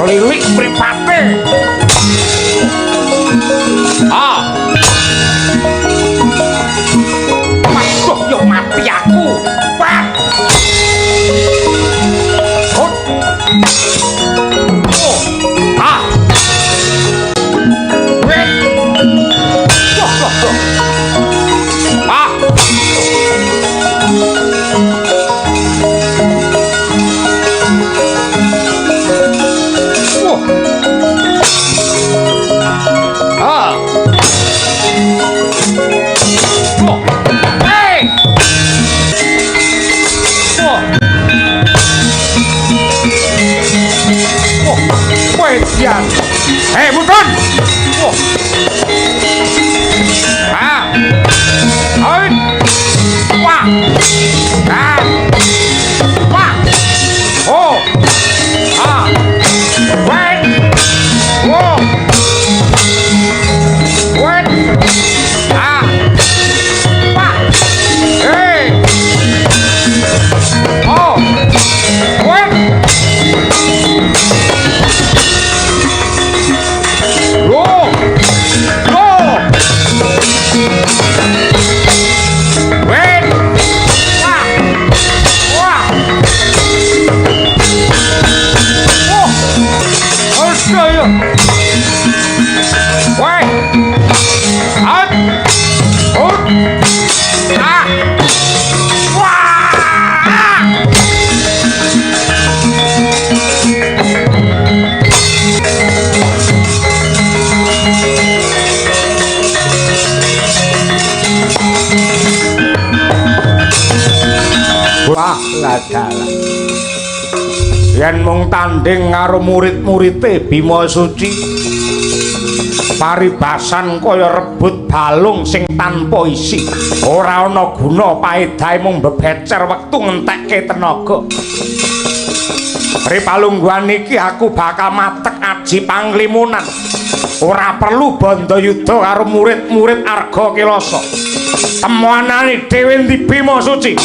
Melilik mripate. Ah. Waduh, yo mati aku. Pak. Oh. Oh. Ah. Weh. Wah, wah, wah. Ah. Ah. Oh. Hey. Oh. Oh. Wedian. Hey, mutun. Oh. Ah. Hai. Wah. Ah. Wah. Oh. Ah. Wait. Oh. Wait. Ah. Wah. Hey. Oh. Wait. Lo. Lo. Iya iya. Woi. Out. Out. Ah. Wah. Wah, ladalah. Yen mung tanding karo murid-muride Bima Suci, paribasan kaya rebut balung sing tanpa isi. Ora ana guna paedahe mung bebecer wektu ngentekke tenaga. Ri palungguhan iki aku bakal matek aji panglimunan. Ora perlu bandayuda karo murid-murid Arga Kelasa. Temonane dhewe ndi Bima Suci?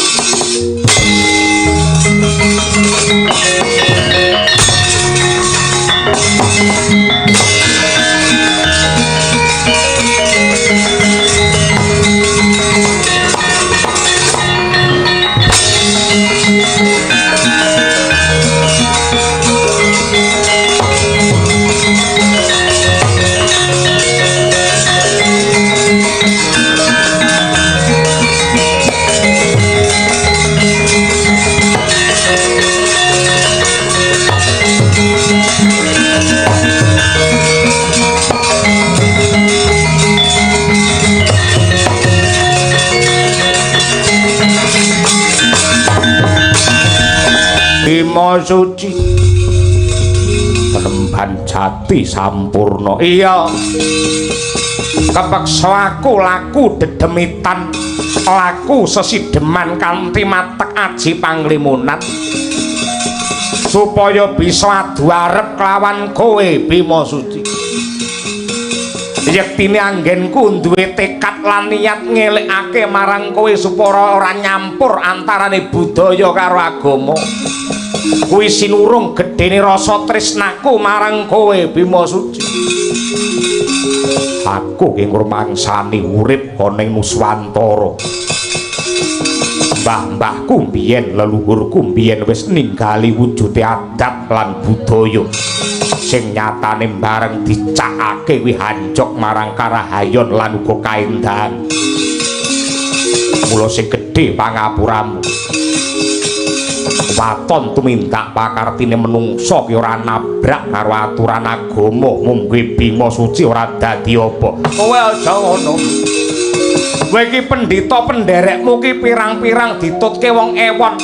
Bima Suci Penemban jati sampurna. Iya. Kepeksa aku laku dedemitan, laku sesideman kanthi matek aji panglimunan supaya bisa adu arep kelawan kowe Bima Suci. Yektine anggenku duwe tekad lan niat ngelekake marang kowe supaya ora nyampur antarane budaya karo agama. Kuwi sinurung gedene rasa tresnaku marang kowe Bima Suci. Aku ki ngrumangsani urip ana ing Nuswantara. Mbah-mbahku mbiyen, leluhurku mbiyen wis ninggali wujude adat lan budaya sing nyatane bareng dicakake kuwi hanjok marang karahayon lan uga kaendahan. Mula sing gedhe pangapuramu. Waton tumindak pakartine menungsa ki ora nabrak karo aturan agama, mungguhe Bima Suci ora dadi apa. Kowe aja ngono. Kowe iki pendhita penderekmu ki pirang-pirang ditutke wong ewon.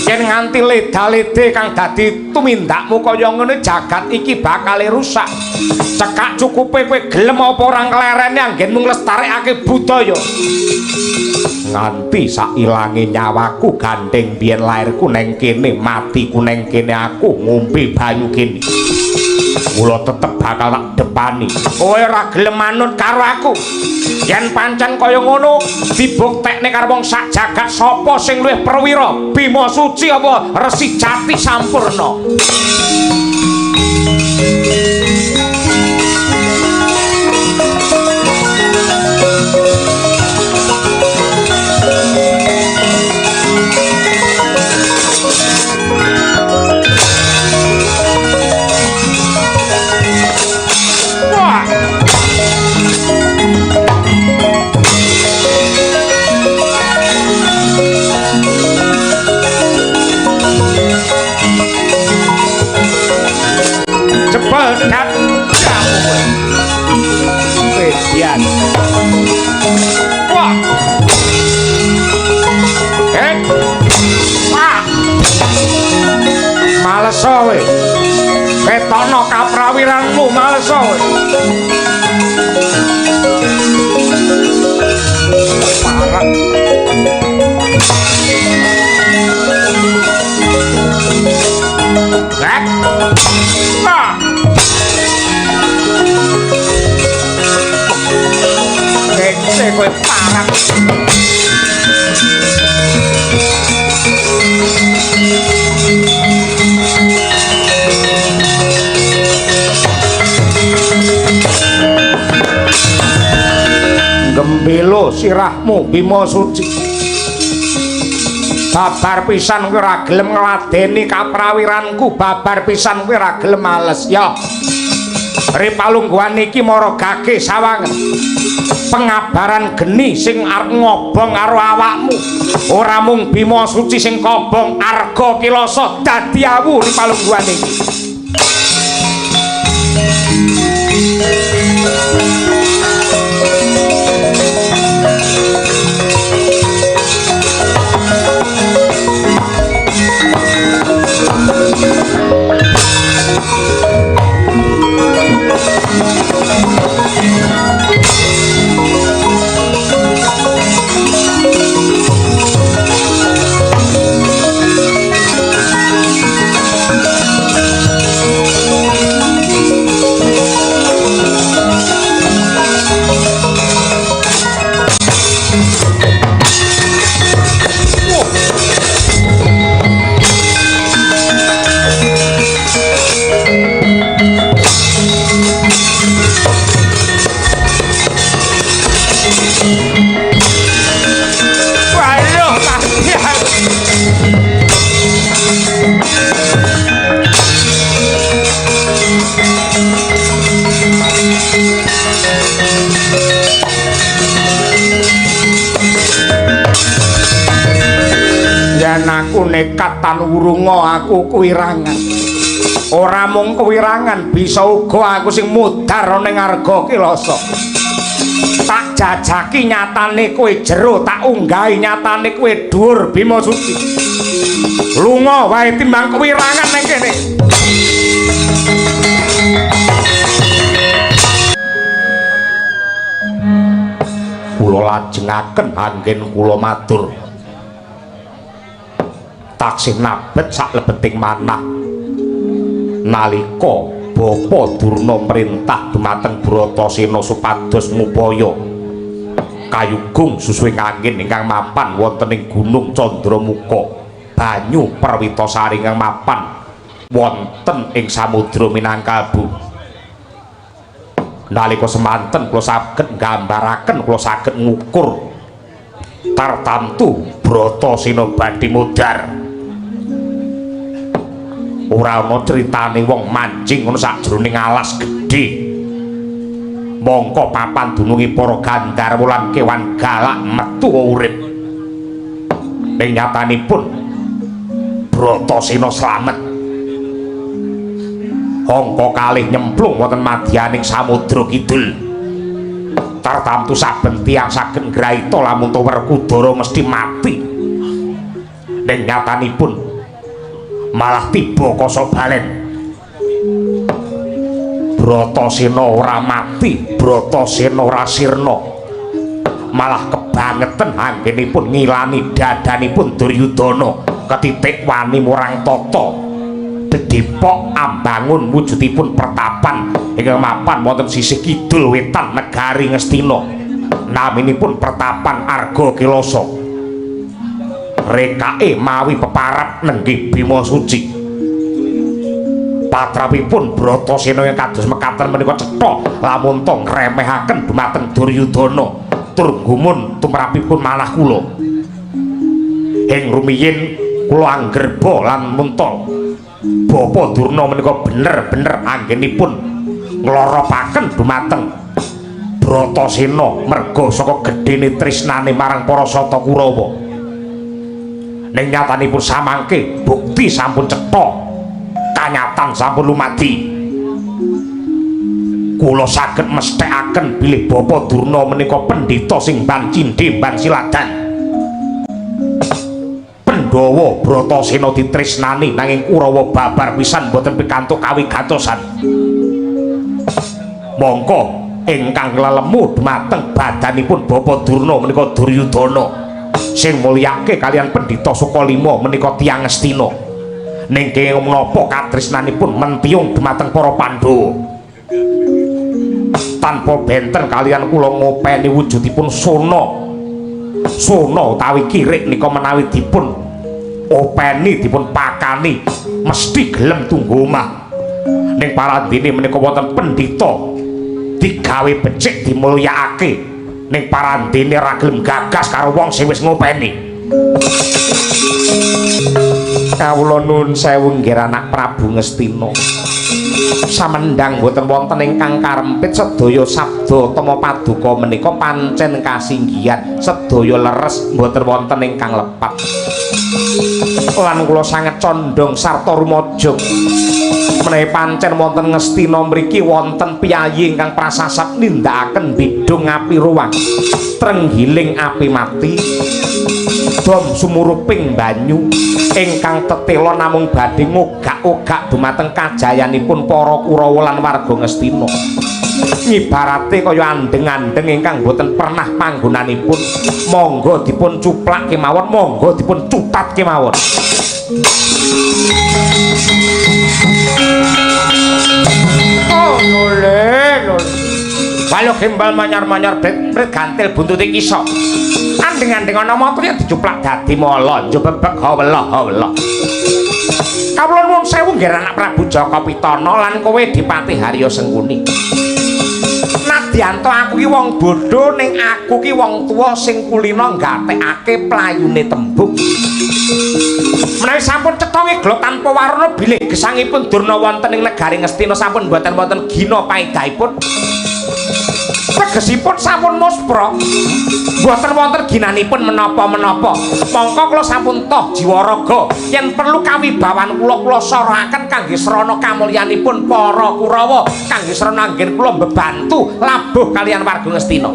Yen nganti leda-lede kang dadi tumindakmu kaya ngene jagat iki bakal rusak. Cekak cukupe kowe gelem apa ora nglereni anggenmu nglestarekake budaya. Nganti sailange nyawaku gandeng biyen lairku neng kene, matiku neng kene, aku ngombe banyu kene. Mula tetep bakal tak depani. Kowe ora gelem manut karo aku. Yen pancen kaya ngono, dibuktekne karo wong sak jagat sapa sing luwih perwira, Bima Suci apa Resi Jati Sampurna? Wah. Wah. Males kowe. Ketokno kaprawiranmu, males kowe. Parah. Wah. Kece kowe parah. Gembelo sirahmu Bima Suci. Babar pisan kowe ora gelem ngladeni kaprawiranku, babar pisan kowe ora gelem males. Ya. Ripalungguhan iki maragake sawangen pengabaran geni sing arep ngobong karo awakmu. Ora mung Bima Suci sing kobong, Arga Kilasa dadi awu ripalungguhan iki. Yen aku nekat tan wurunga aku kuwirangan. Ora mung kuwirangan, bisa uga aku sing mudhar ning Arga Kilasa. Tak jajaki nyatane kowe jero, tak unggahi nyatane kowe dhuwur Bima Suci. Lunga wae timbang kuwirangan ning kene. Kula lajengaken anggen kula matur. Taksih nabet saklebeting manah nalika Bapa Durna merintah dumateng Bratasena supados ngupaya kayugung susuhing angin ingkang mapan wonten ing Gunung Candramuka, banyu Perwitasari ingkang mapan wonten ing Samudra Minangkalbu. Nalika semanten kula saged nggambaraken, kula saged ngukur tartamtu Bratasena badhe mudhar. Ora ana critane wong manjing ngono sakjroning alas gedhe. Mongko papan dununge para gandharwa lan kewan galak metu urip. Ning nyatanipun Bratasena slamet. Angka kalih nyemplung wonten madyaning Samudra Kidul. Tartamtu saben tiyang saged ngraita lamun to Werkudara mesti mati. Ning nyatanipun malah tiba kosok balen. Bratasena ora mati, Bratasena ora sirna, malah kebangetan anggenipun ngilani dadanipun Duryudana ketitik wani murang tata dedepok ambangun wujudipun pertapan ingkang mapan wonten sisih kidul wetan negari Ngastina. Naminipun pertapan Arga Kilasa. Rekake mawi peparap nenggih Bima Suci. Patrapipun Bratasena ingkang kados mekaten menika cetha lamun to ngremehaken dumateng Duryudana tur gumun tumrapipun manah kula. Ing rumiyin kula anggerba lan munta Bapa Durna menika bener-bener anggenipun ngloropaken dumateng Bratasena merga saka gedhene tresnane marang para Sata Kurawa. Ning nyatanipun samangke bukti sampun cetha, kanyatan sampun lumadi. Kula saged mesthekaken bilih Bapa Durna menika pendhita sing ban cindhe ban siladan. Pandhawa Bratasena ditresnani nanging Kurawa babar pisan boten pikantuk kawigatosan. Mongko ingkang lelemu dumateng badanipun Bapa Durna menika Duryudana sing mulyake kalian Pendhita Sukalima menika tiyang Ngastina. Ning kenging menapa katresnanipun mentiyung dumateng para Pandhawa. Tanpa benten kalian kula ngopeni wujudipun sona. Sona utawi kirik nika menawi dipun openi dipun pakani mesti gelem tunggu omah. Ning parandene menika wonten pendhita digawe becik dimulyakake, ning parandene ra gelem gagas karo wong sing wis ngopeni. Kawula nuwun sewu nggih anak Prabu Ngastina. Samendang boten wonten ingkang karempit sedaya sabda tama paduka menika pancen kasinggihan, sedaya leres boten wonten ingkang lepat. Lan kula sanget condong sarta rumaja menawi pancen wonten Ngastina mriki wonten piyayi ingkang prasasap nindakaken bidung api ruwah, trenggiling api mati, dom sumuruping banyu ingkang tetela namung badhe ngogak-ogak dumateng kajayanipun para Kurawa lan warga Ngastina. Ngibarate kaya andeng-andeng ingkang boten pernah panggonanipun, monggo dipun cuplak kemawon, monggo dipun cutat kemawon. Oh, nole, nole. Waluh gembal manyar-manyar bret gantil buntute kisa. Andeng-andeng ana mata yen dicuplak dadi mala, njebebek hawela-hawela. Kawula nuwun sewu nggih anak Prabu Jaka Pitana lan kowe Dipati Harya Sengkuni. Nadyanto aku ki wong bodho ning aku ki wong tuwa sing kulina nggatekake playune tembung. Menawi sampun cetha ngeglo tanpa warna bilih gesangipun Durna wonten ing negari Ngastina sampun boten wonten gina paedahipun. Tegesipun sampun muspra. Boten wonten ginanipun menapa-menapa. Mongko kula sampun toh jiwa raga yen perlu kawibawan kula kula sorohaken kangge srana kamulyanipun para Kurawa, kangge srana anggen kula mbebantu labuh kalian warga Ngastina.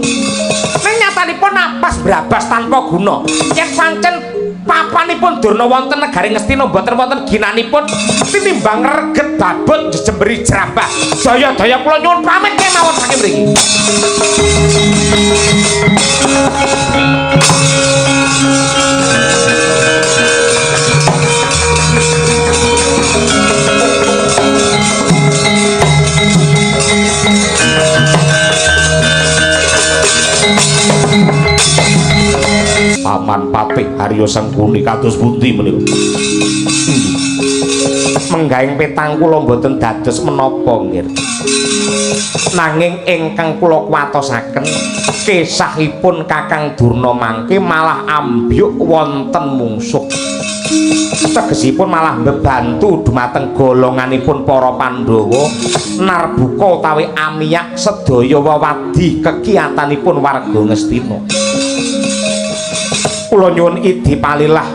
Ning nyatanipun napas brabas tanpa guna. Yen pancen papanipun Durna wonten negari Ngastina boten wonten ginanipun tinimbang reget babut jejemberi jerambah. Jaya-daya kula nyuwun pamit kemawon saking mriki. Paman Patih Harya Sengkuni kados pundi menika? Menggahing petang kula mboten dados menapa nggih. Nanging ingkang kula kuwatosaken kesahipun Kakang Durna mangke malah ambyuk wonten mungsuh. Tegesipun malah mbebantu dumateng golonganipun para Pandhawa narbuka utawi amiyak sedaya wewadi kekiyatanipun warga Ngastina. Kula nyuwun idi palilah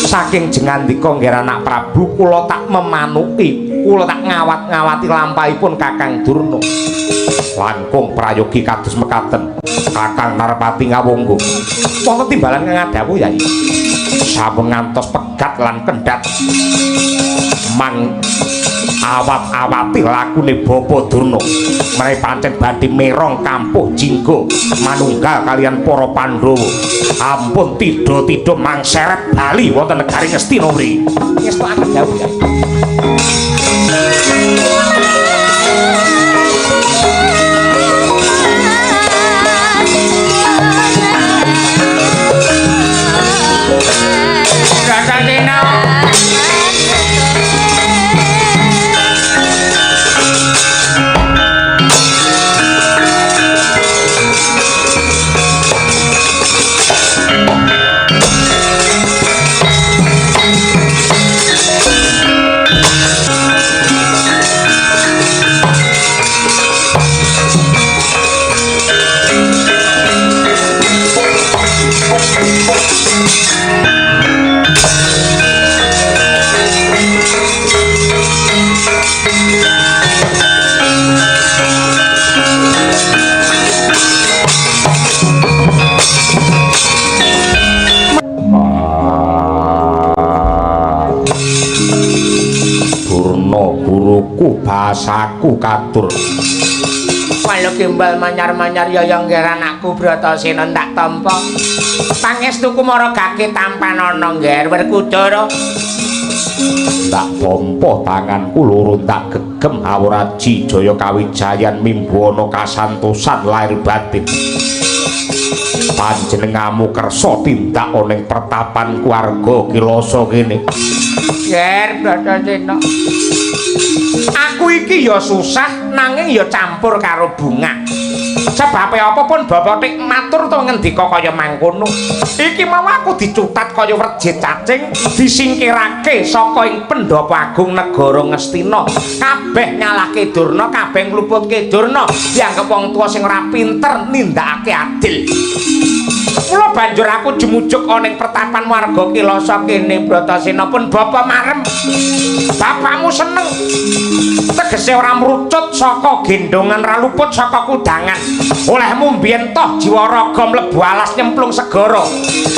saking jengandika nggih anak Prabu, kula tak memanuki, kula tak ngawat-ngawati lampahipun Kakang Durna. Langkung prayogi kados mekaten Kakang Narpati ngawonggo. Wonten timbalan kang ngadhawuh Yai. Sampun ngantos pegat lan kendhat mang awat-awati lakune Bapa Durna. Menawi pancen badhe merong kampuh jingga manunggal kalian para Pandhawa. Ampun tidha-tidha mang seret bali wonten negari Ngastina mriki. Ngestokaken dawuh Yai. Bratasena. Guruku bahasaku katur. Walu gimbal manyar-manyar ya nggih anakku Bratasena ndak tampa. Pangestuku maragake tampanana nggih Werkudara. Tak tampa tanganku loro tak gegem awraji jaya kawijayan mimbuana kasantosan lahir batin. Panjenengamu kersa tindak ana ing pertapan keluarga Kilasa kene. Ger Bratasena. Aku iki ya susah nanging ya campur karo bunga. Sebabe apa pun bapak tik matur to ngendika kaya mangkono. Iki mau aku dicutat kaya werjit cacing, disingkirake saka ing pendhapa agung negara Ngastina. Kabeh nyalahke Durna, kabeh ngluputke Durna, dianggep wong tuwa sing ora pinter nindakake adil. Mula banjur aku jumujuk ana ing pertapan warga Kilasa kene Bratasena pun bapa marem. Bapakmu seneng. Tegese ora mrucut saka gendongan, ra luput saka kudangan. Olehmu mbiyen toh jiwa raga mlebu alas nyemplung segara.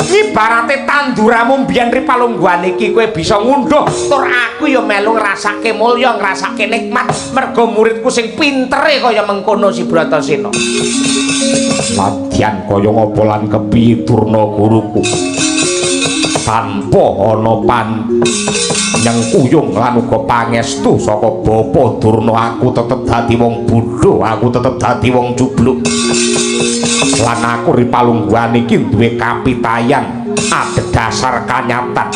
Ibarate tanduramu mbiyen ri palungguhan iki kowe bisa ngunduh tur aku ya melu ngrasake mulya, ngrasake nikmat mergo muridku sing pintere kaya mengkono si Bratasena. Nadyan kaya ngapa lan kepiye Durna guruku tanpa ana pan nyengkuyung lan uga pangestu saka Bapa Durna, aku tetep dadi wong bodho, aku tetep dadi wong jubluk. Lan aku ri palungguhan iki duwe kapitayan adhedhasar kanyatan.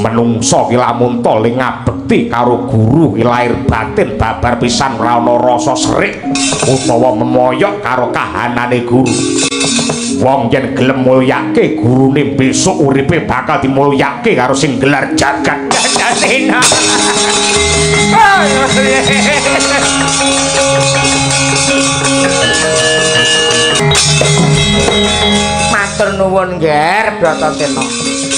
Menungsa ki lamun ta ling ngabekti karo guru ki lair batin babar pisan ora ana rasa serik utawa memoyok karo kahanane guru. Wong yen gelem mulyake gurune besok uripe bakal dimulyake karo sing gelar jagat. Bratasena. Matur nuwun, Nger Bratasena.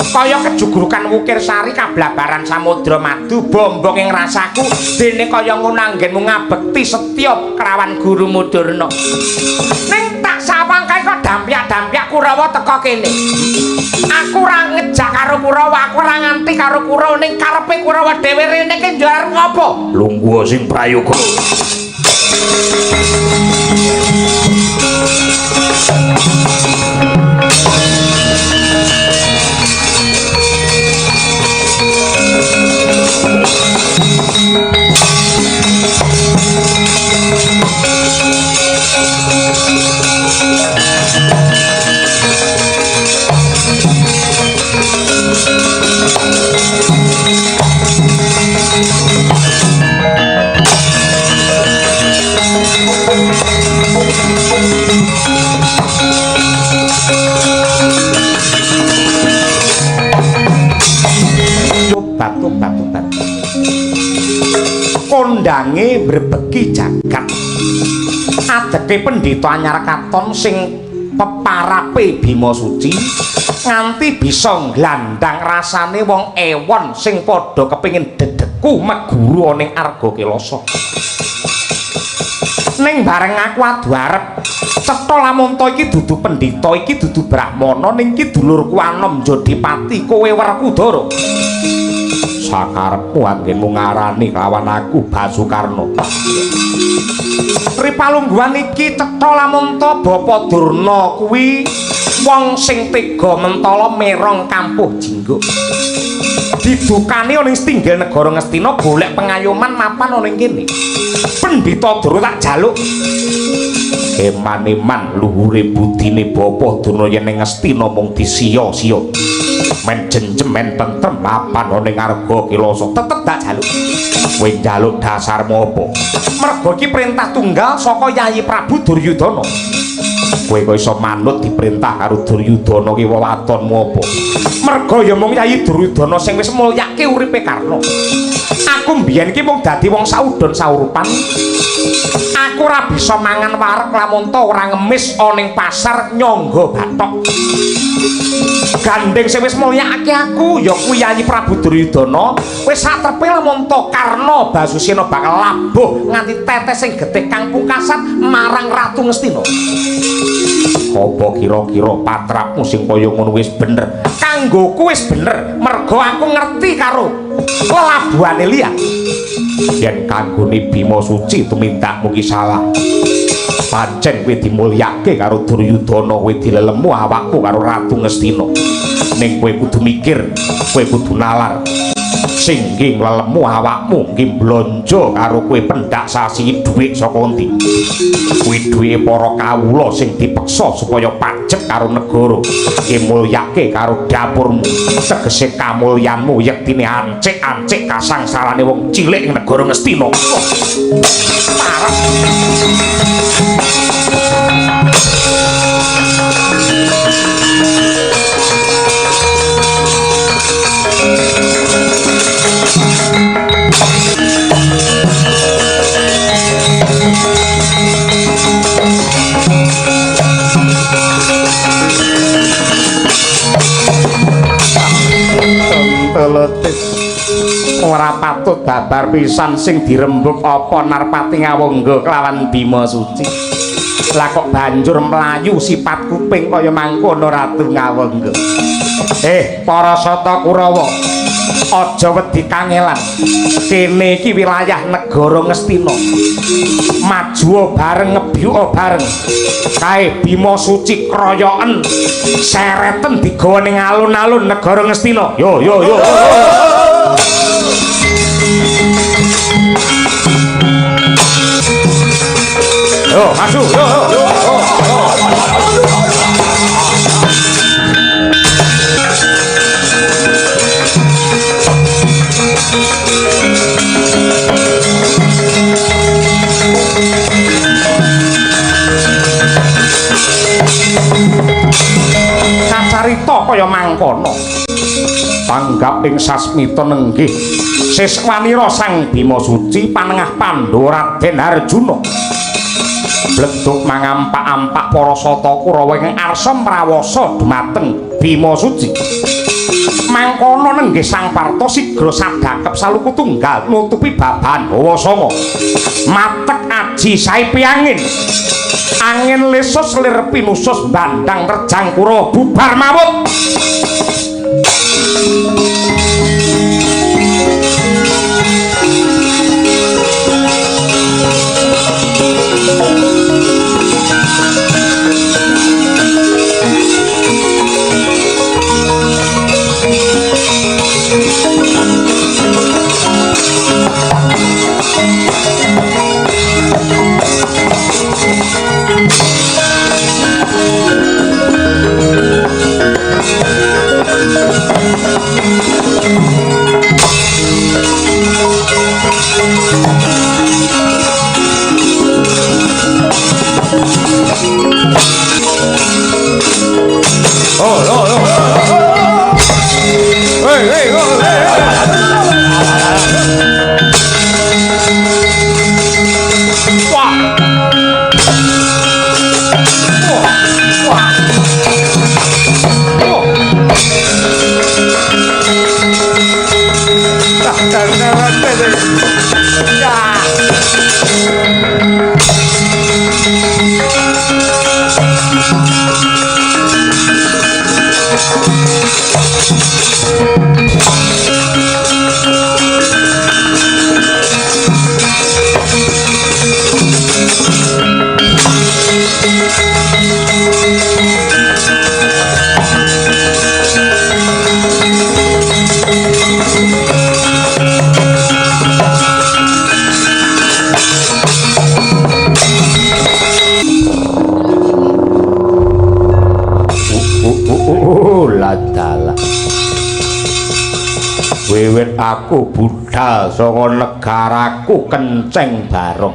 Kaya kejugrukan wukir sari kablabaran samudra madu bombong ing rasaku dene kaya ngono anggenmu ngabekti setya krawan gurumu Durna. Ning tak sawang kae kok dampyak-dampyak Kurawa teka kene. Aku ora ngejak karo Kurawa, aku ora nganti karo Kurawa, ning karepe Kurawa dhewe rene ki njaluk ngopo? Lungguh sing prayoga. Tobat-tobat. Kondange brebeki jagat. Adeke pendhita anyar katon sing peparape Bima Suci nganti bisa nglandang rasane wong ewon sing padha kepengin dedeku meguru ning Arga Kelasa. Ning bareng aku adu arep cetha lamun ta iki dudu pendhita, iki dudu brahmana, ning iki dulurku anom Jodipati, kowe Werkudara. Sakarepmu anggenmu ngarani lawan aku Basukarna. Ri palungguhan iki cetha lamun ta Bapa Durna kuwi wong sing tega mentala merong kampuh jingguk. Didukani ana ing setinggil negara Ngastina golek pengayoman mapan ana ing kene. Pendhita Durna tak jaluk. Eman-eman luhure budine Bapa Durna yen ing Ngastina mung disiya-siya. Men jenjem men tentrem mapan ana ing Arga Kelasa tetep tak jaluk. Kowe njaluk dasarmu apa? Mergo iki perintah tunggal saka Yayi Prabu Duryudana. Kowe kok iso manut diperintah karo Duryudana ki wewatonmu apa? Mergo ya mung Yayi Duryudana sing wis mulyake uripe Karna. Aku mbiyen iki mung dadi wong saudon saurupan. Aku ora bisa mangan wareg lamun ta ora ngemis ana ing pasar nyangga bathok. Gandeng sing wis mulyakake aku ya kuwi Yayi Prabu Duryudana, wis satrepe lamun ta Karna Basusena bakal labuh nganti tetes sing getih kang pungkasan marang Ratu Ngastina. Apa kira-kira patrapmu sing kaya ngono wis bener? Kanggoku wis bener, mergo aku ngerti karo lelabuhane liya. Yen kanggone Bima Suci tumindakmu ki salah. Pancen kowe dimulyake karo Duryudana, kowe dilelemu awakmu karo Ratu Ngastina. Ning kowe kudu mikir, kowe kudu nalar. Sing nggih nglelemu awakmu nggih blonjo karo kowe pendak sasi dhuwit saka endi? Kuwi dhuwite para kawula sing dipeksa supaya pajek karo negara, nggih mulyake karo dapurmu. Tegese kamulyanmu yektine ancik-ancik kasangsarane wong cilik ing negara Ngastina. Parah. Ora patut babar pisan sing dirembug apa Narpati Ngawangga kelawan Bima Suci. Lah kok banjur mlayu sifat kuping kaya mangkono Ratu Ngawangga. Para Sata Kurawa, aja wedi kangelan. Kene iki wilayah negara Ngastina. Majuwa bareng, ngebyuka bareng. Kae Bima Suci kroyoken, sereten digawa ning alun-alun negara Ngastina. Yo yo yo. Yo, maju, yo yo. Kacarita kaya mangkono. Tanggap ing sasmita nenggih siswanira Sang Bima Suci panengah Pandhawa Raden Arjuna. Bleduk mangampak-ampak para sata Kurawa ingkang arsa mrawasa dhumateng Bima Suci. Mangkono nenggih Sang Parta sigra sadakep saluku tunggal nutupi babahan hawa sanga. Matek aji saipi angin. Angin lesus lir pinusus bandang rejang Kurawa bubar mawut. Oh, oh, oh. Hey, hey, oh, hey. Wah. Wah. Wah. Oh. Ya. Wiwit aku budal saka negaraku kenceng bareng.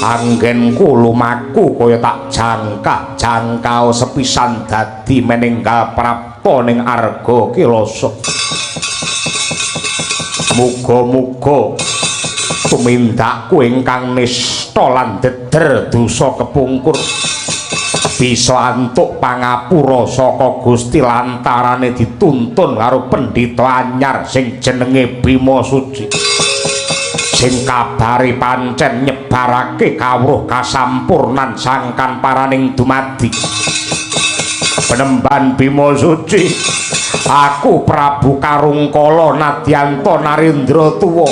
Anggenku lumaku kaya tak jangkah jangkau sepisan dadi meninggal prapta ning Arga Kilasa. Muga-muga tumindakku ingkang nista lan deder dosa kepungkur bisa antuk pangapura saka Gusti lantarane dituntun karo pendhita anyar sing jenenge Bima Suci, sing kabare pancen nyebarake kawruh kasampurnan sangkan paraning dumadi. Penemban Bima Suci, aku Prabu Karungkala Nadyanta Narendra tuwa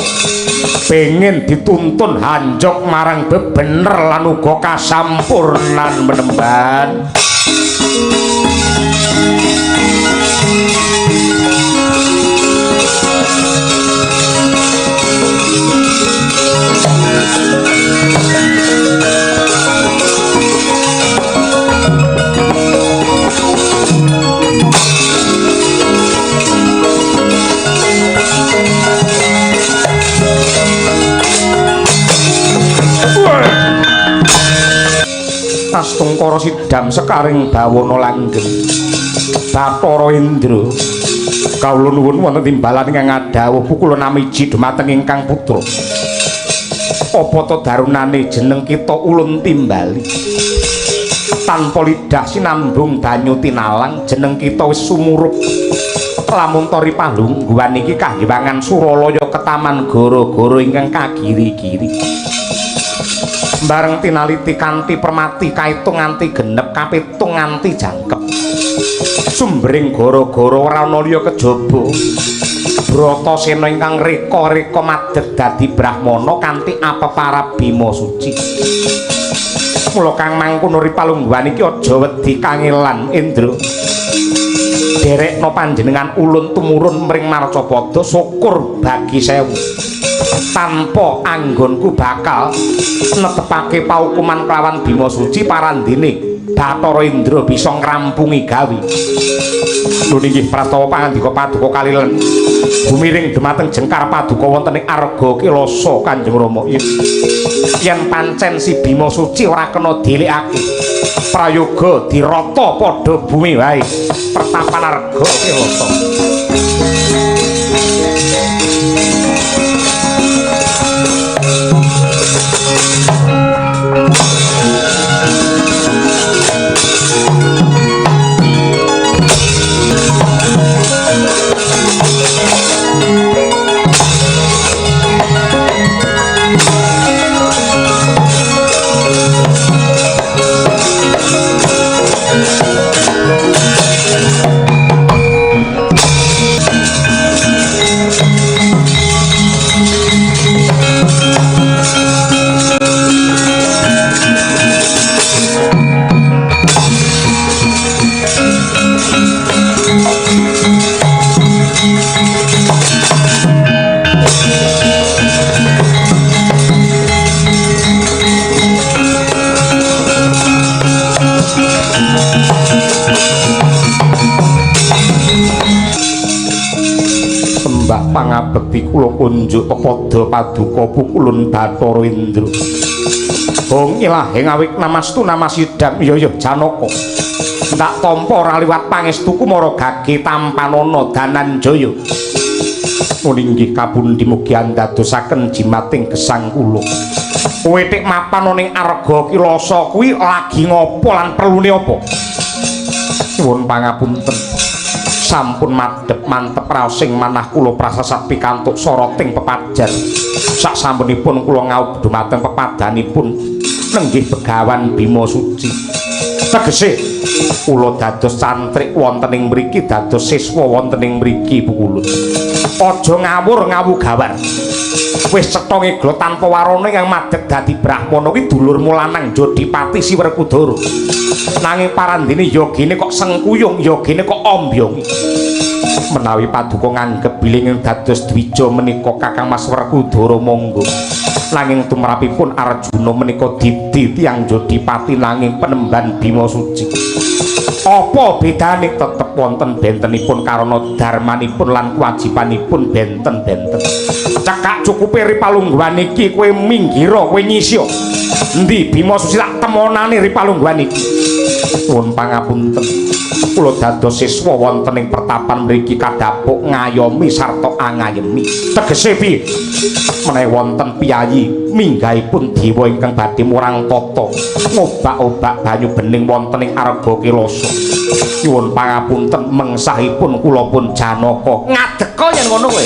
pengen dituntun hanjok marang bebener lan uga kasampurnan penemban. Astungkara sidam sekaring bawana langgeng. Bathara Indra, kawula nuwun wonten timbalan ingkang ngadhawuh pukul 6 dumateng ingkang putra. Apa ta darunane jeneng kita ulun timbali? Tanpa lidah sinambung banyu tinalang jeneng kita wis sumurup. Lamun tori palungguhan iki kahyewangan Suralaya ketaman gara-gara ingkang kagiri-giri. Bareng tinaliti kanthi permati kaitung nganti genep kapitung nganti jangkep. Sumbering gara-gara ora ana liya kejaba Bratasena ingkang reka-reka madeg dadi brahmana kanthi apeparap Bima Suci. Mula kang mangkono ri palungguhan iki aja wedi kangelan Indra. Derekno panjenengan ulun tumurun mring marcapada syukur bagi sewu. Tanpa anggonku bakal netepake paukuman kelawan Bima Suci parandene Bathara Indra bisa ngrampungi gawe. Lho nggih prastawa pangandika paduka kalilen. Gumiring dumateng jengkar paduka wonten ing Arga Kilasa Kanjeng Rama. Yen pancen si Bima Suci ora kena dilikake, prayoga dirata padha bumi wae. Pertapan Arga Kilasa. Sembah pangabekti kula kunjuk pepada paduka pukulun Bathara Indra. Hong ilahing awik namastu namasidam iya iya Janaka. Tak tampa ora liwat pangestuku mara gage tampanana Dananjaya. Nggih kapundi mugi andadosaken jimating gesang kula. Kowe tik mapan ning Arga Kilasa kuwi lagi ngopo lan perlune apa? Nyuwun pangapunten. Sampun madhep mantep raosing manah kula prasasat pikantuk soroting pepajar. Sak sampunipun kula ngaup dumateng pepadanipun nenggih Begawan Bima Suci. Tegese kula dados cantrik wonten ing mriki, dados siswa wonten ing mriki pukulun. Aja ngawur ngawu gawar. Wis cetha ngeglo tanpa warana ingkang madheg dadi brahmana kuwi dulurmu lanang Jodipati Si Werkudara. Nanging parandene yogine kok sengkuyung, yogine kok ombyong. Menawi paduka nganggep bilih dados dwija menika Kakang Mas Werkudara monggo. Nanging tumrapipun Arjuna menika didi tiyang Jodipati nanging penemban Bima Suci. Apa bedane? Tetep wonten bentenipun karana dharmanipun lan kewajibanipun benten-benten. Cekak cukupe ri palungguhan iki kowe minggira, kowe nyisya. Endi Bima Suci tak temonane ri palungguhan iki? Nuwun pangapunten. Kula dados siswa wonten ing pertapan mriki kadhapuk ngayomi sarta angayemi. Tegese piye? Menawi wonten piyayi minggahipun dewa ingkang badhe murang tata ngobak-obak banyu bening wonten ing Arga Kilasa. Nyuwun pangapunten mengsahipun kula pun Janaka. Ngadeka yen ngono kowe.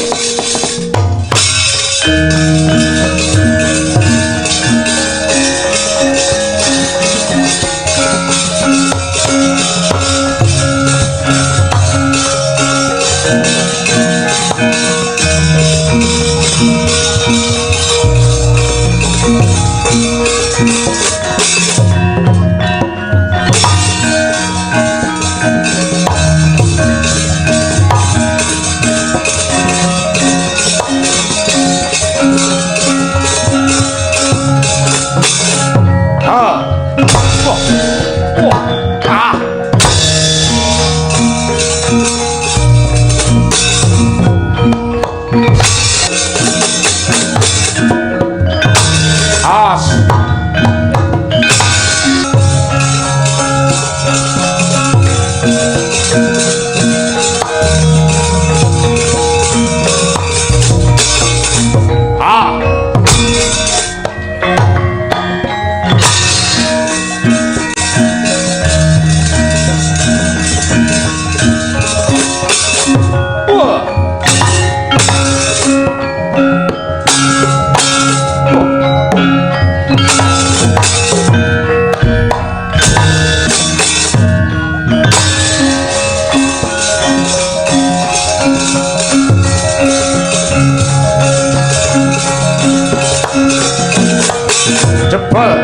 Jebol.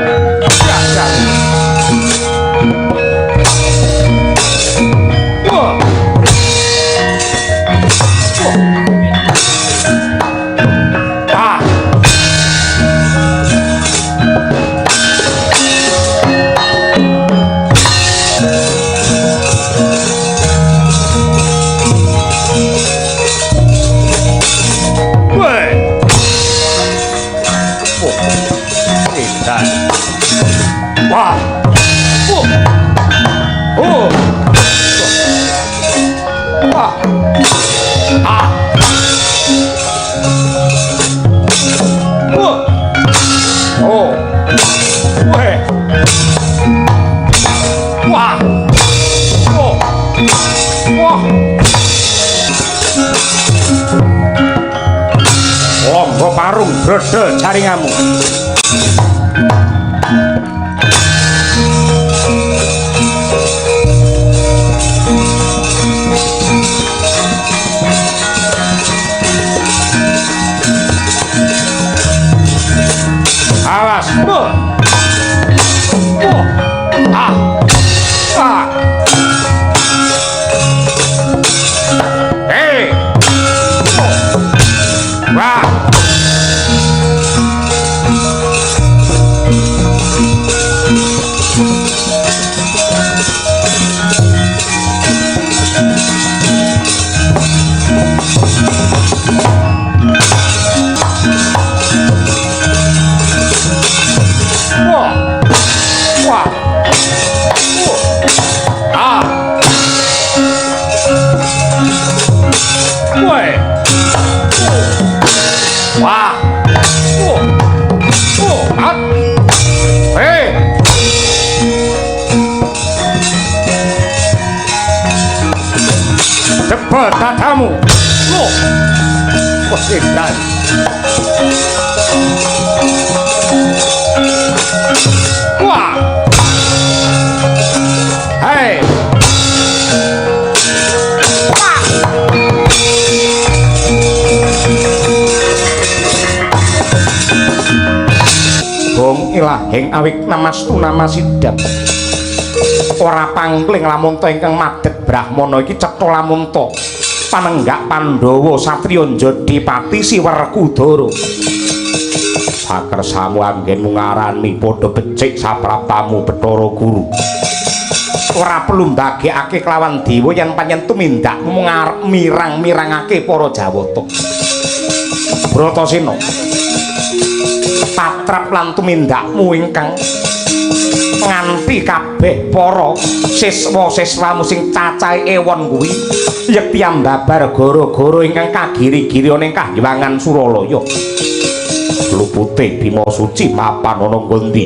Ya, ya. Wah. Ah. Woi. Oh. Edan. Wah. Oh. Oh. Wah. Ah. Oh. Oh. Weh. Wah. Oh. Wah. Longgo parung brodol jaringanmu. Awas. Oh. Oh. Ah. Ah. Hei. Oh. Wah. Wah. Wah. Ah. Woi. Wah. Oh. Oh. Ah. Hei. Jebol dadamu. Oh. Wah, edan. Wah. Hei. Wah. Bong ilahing awik namastu namasidam. Ora pangling lamunta ingkang madhep brahmana iki cetha lamunta panenggak Pandhawa satriya Jodipati si Werkudara. Sakersamu anggenmu ngarani padha becik sapraptamu Bathara Guru. Ora perlu mbagekake kelawan dewa yen pancen tumindakmu ngarep mirang-mirangake para Jawata. Bratasena, patrap lan tumindakmu ingkang nganti kabeh para siswa-siswamu sing cacahe ewon kuwi yekti ambabar gara-gara ingkang kagiri-giri ana ing kahyangan Suralaya. Lupute Bima Suci mapan ana nggondi.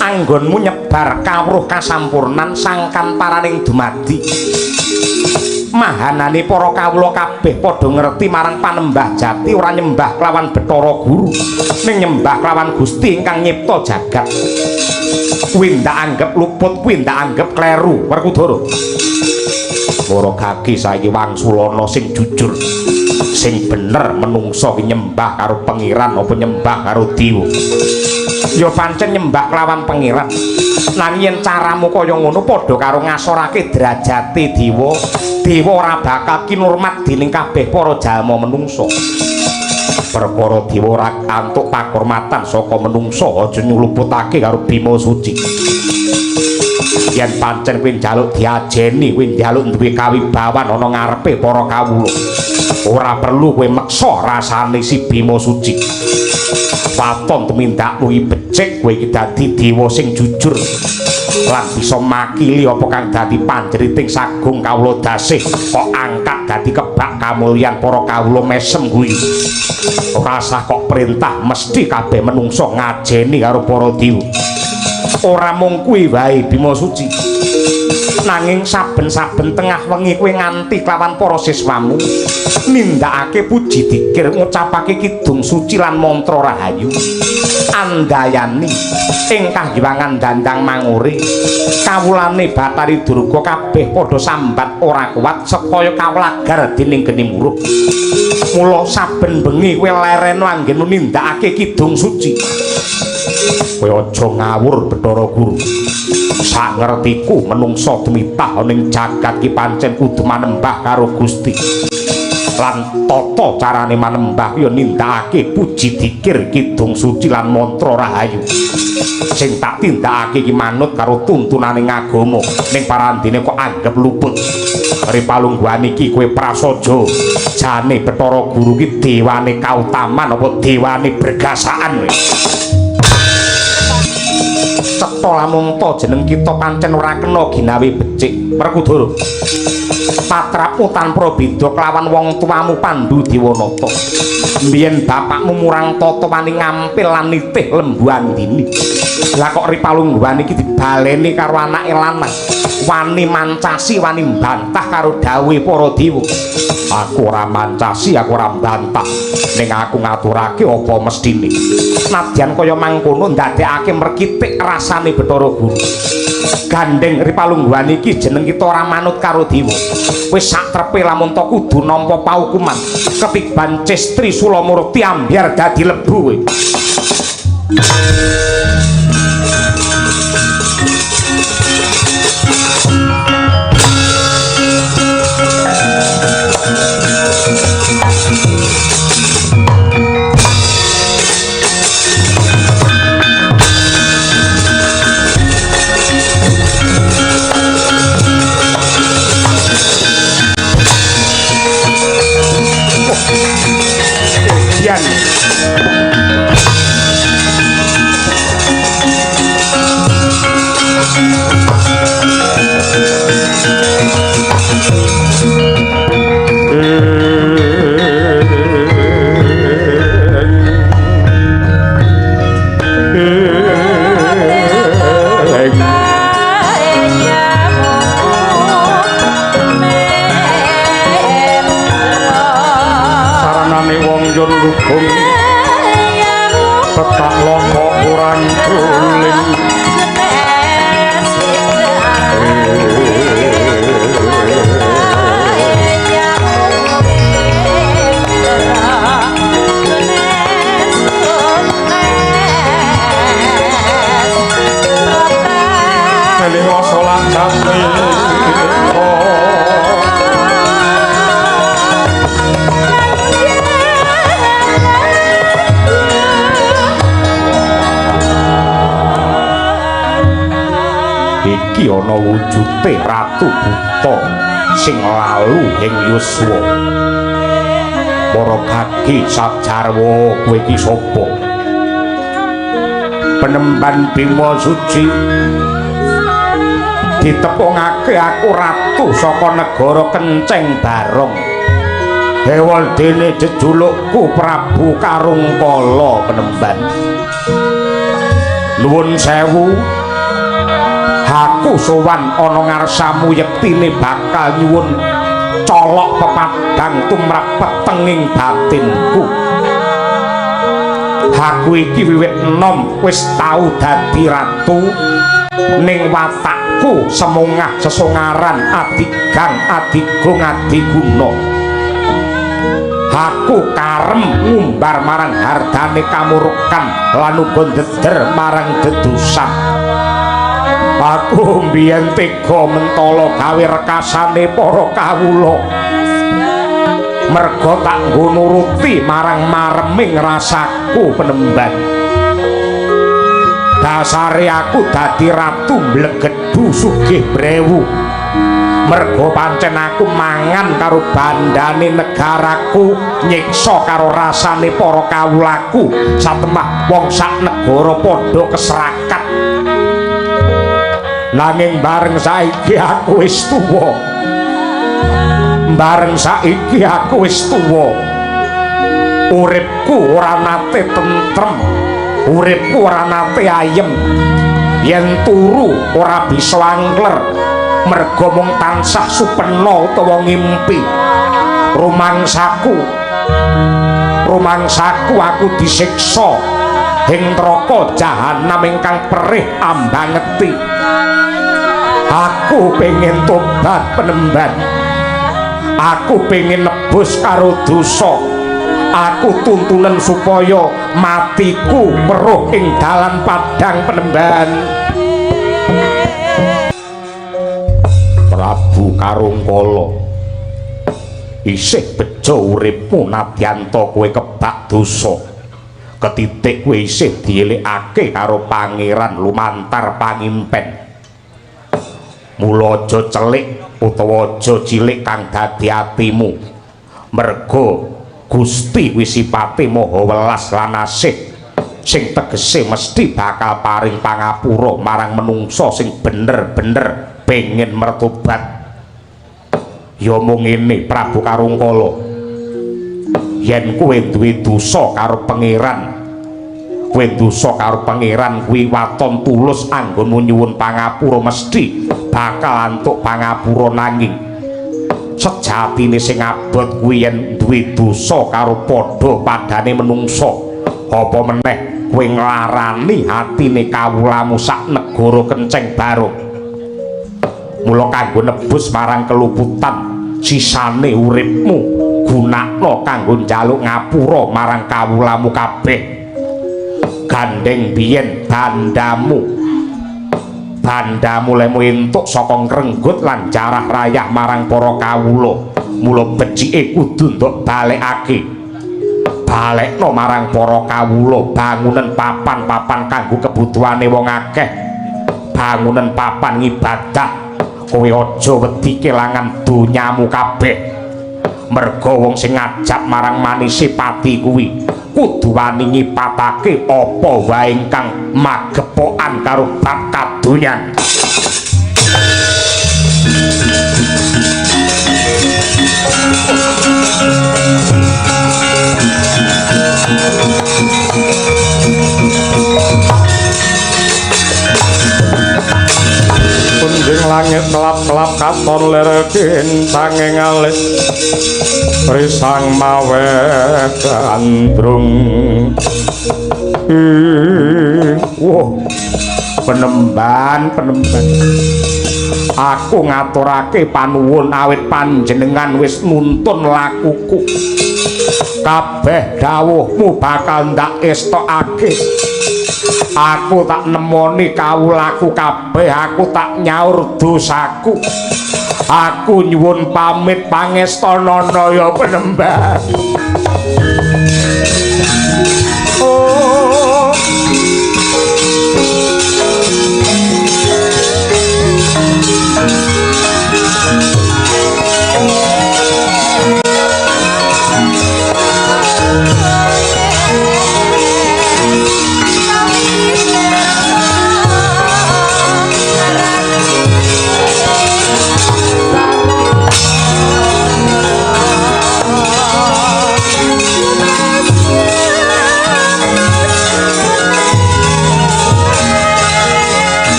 Anggonmu nyebar kawruh kasampurnan sangkan paraning dumadi. Mahanane para kawula kabeh padha ngerti marang panembah jati ora nyembah kelawan Bathara Guru ning nyembah kelawan Gusti ingkang nyipta jagat. Kuwi ndak anggep luput, kuwi ndak anggep kleru, Werkudara. Para kaki saiki wangsulana sing jujur, sing bener menungsa ki nyembah karo pengiran apa nyembah karo dewa. Ya pancen nyembah kelawan pengiran. Nanging yen caramu kaya ngono padha karo ngasorake derajate dewa. Dewa ora bakal kinurmat dening kabeh para jalma menungsa. Perkara dewa ora antuk pakurmatan saka menungsa aja nyuluputake karo Bima Suci. Yen pancen kowe njaluk diajeni, kowe njaluk duwe kawibawan ana ngarepe para kawula, ora perlu kowe meksa rasane si Bima Suci. Waton tumindakmu iki becik, kowe iki dadi dewa sing jujur lan bisa makili apa kang dadi panjeriting sagung kawula dasih kok angkat dadi kebak kamulyan para kawula mesem guyu. Ora sah kok perintah mesti kabeh menungsa ngajeni karo para dewa. Ora mung kuwi wae Bima Suci, nanging saben-saben tengah wengi kowe nganti kelawan para siswamu nindakake puji dikir, ngucapake kidung suci lan mantra rahayu. Andayani ing kahyangan Dandang Mangure. Kawulane Bathari Durga kabeh padha sambat ora kuat sekaya kawlagar dening geni murup. Mula saben bengi kowe lereno anggenmu nindakake kidung suci. Kowe aja ngawur Bathara Guru. Sangertiku menungsa dumitah ana ing jagat ki pancen kudu manembah karo Gusti. Lan tata carane manembah ya nindakake puji dikir kidung suci lan mantra rahayu. Sing tak tindakake iki manut karo tuntunane agama, ning parandene kok anggep luput. Ri palungguhan iki kowe prasaja, jane Bathara Guru ki dewane kautaman apa dewane bergasaan kowe. Cetha lamun ta jeneng kita pancen ora kena ginawe becik. Werkudara, patrapmu tanpa beda kelawan wong tuamu Pandu Dewanata. Mbiyen bapakmu murang tata wani ngampil lan nitih Lembu Andini. Lah kok ri palungguhan iki dibaleni karo anake lanang, wani mancasi, wani mbantah karo dawuhe para dewa. Aku ora mancasi, aku ora mbantah, ning aku ngaturake apa mesthine. Nadyan kaya mangkono ndadekake merkitik rasane Bathara Guru. Gandeng ri palungguhan iki jeneng kita ora manut karo dewa. Wis sak trepe lamun ta kudu nampa paukuman. Ketiban Cestri Sulamurti ambyar dadi lebu kowe. Saranane wong yen lugung petak loko kurang tuling. Eling rasa lan iki ana wujute Ratu Buta sing lalu ing yuswa. Para kaki sajarwa kowe iki sapa? Penemban Bima Suci ditepungake aku ratu saka negara Kenceng Barong. Hewal dene jejulukku Prabu Karungkala penemban. Nuwun sewu, aku sowan ana ngarsamu yektine bakal nyuwun colok pepadang tumrap petenging batinku. Aku iki wiwit enom wis tau dadi ratu, ning watakku semongah sesongaran adigang adigung adiguna. Aku karem ngumbar marang hardane kamurukan lan uga ndeder marang dedusan. Aku mbiyen tega mentala gawe rekasane para kawula. Merga tak nggo nuruti marang mareming rasaku penemban. Dasare aku dadi ratu mblegedhu sugih brewu. Merga pancen aku mangan karo bandane negaraku, nyiksa karo rasane para kawulaku, satemah wong sak negara padha keserakat. Nanging bareng saiki aku wis tuwa. Bareng saiki aku wis tuwa. Uripku ora nate tentrem. Uripku ora nate ayem. Yen turu ora bisa angler. Merga mung tansah supena utawa ngimpi. Rumangsaku aku disiksa ing neraka jahanam ingkang perih ambangeti. Aku pengen tobat penemban, aku pengen nebus karo dosa, aku tuntunan supaya matiku weruh ing dalan padang penemban. Prabu Karungkala, isih bejo uripmu nadyanta kowe kebak dosa, ketitik kowe isih dielikake karo pangeran lumantar pangimpen. Mula aja celik utawa aja cilik kang dadi atimu, merga Gusti kuwi sipate maha welas lan asih, sing tegese mesti bakal paring pangapura marang menungsa sing bener-bener pengen mertobat. Ya mung ngene Prabu Karungkala, yen kowe duwe dosa karo pangeran, kowe dosa karo pangeran kuwi waton tulus anggonmu nyuwun pangapura mesti bakal antuk pangapura. Nanging sejatine sing abot kuwi yen duwe dosa karo padha padane menungsa, apa meneh kowe nglarani atine kawulamu sak negara Kenceng Barok. Mula kanggo nebus marang keluputan sisane uripmu gunakno kanggo njaluk ngapura marang kawulamu kabeh. Gandeng biyen bandamu, bandamu lemu entuk saka ngrenggut lan jarah rayah marang para kawula. Mula becike kudu ndok balekake, balekno marang para kawula, bangunan papan-papan kanggo kebutuhane wong akeh, bangunan papan ngibadah. Kowe aja wedi kelangan donyamu kabeh, merga wong sing ngajak marang manise pati kuwi kudu wani ngipatake apa wae ingkang magepokan karo bab kadonyan. Kunjing langit kelap-kelap katon lir kincange alis risang mawe gandrung. Wah, penemban, penemban, aku ngaturake panuwun awit panjenengan wis nuntun lakuku. Kabeh dawuhmu bakal ndak estokake. Aku tak nemoni kawulaku kabeh, aku tak nyaur dosaku. Aku nyuwun pamit pangestanana ya penemban. Oh.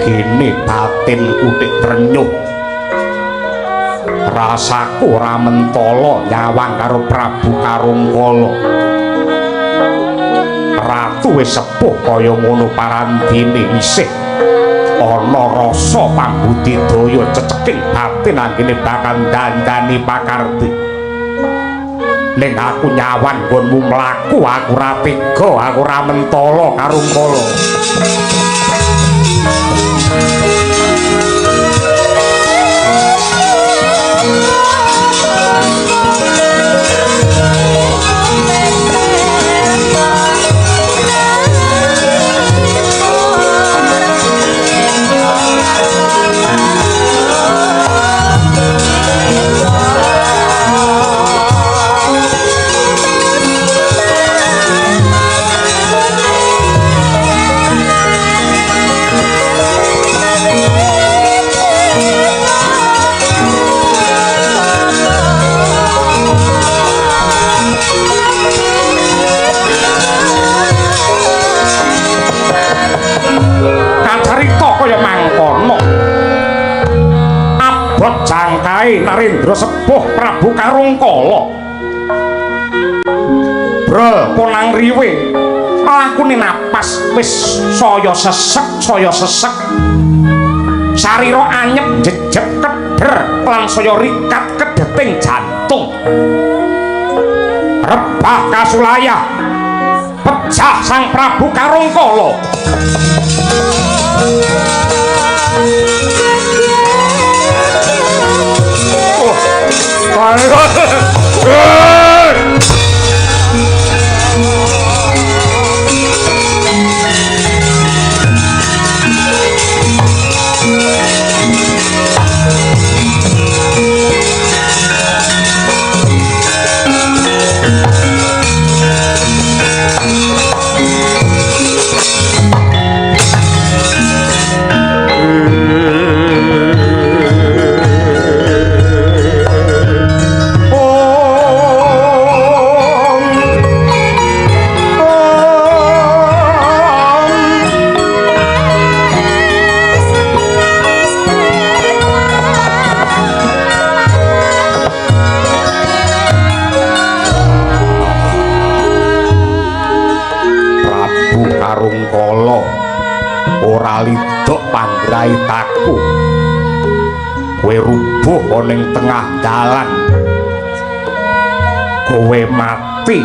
Gene batin kutik trenyuh, rasaku ora mentala nyawang karo Prabu Karungkala. Ratu wis sepuh kaya ngono parandene isih ana rasa pambudidaya ceceking batin anggene bakal dandani pakarti. Ning aku nyawan nggonmu mlaku, aku ora tega, aku ora mentala Karungkala. Sepuh Prabu Karungkala. Brol ponang riwe. Lakune napas wis saya sesek, saya sesek. Sarira anyep jejeg keder lan saya rikat kedeting jantung. Rebah kasulayah. Pecah Sang Prabu Karungkala. Karungkala ora lidok panggraitaku. Kowe rubuh ana ing tengah dalan. Kowe mati.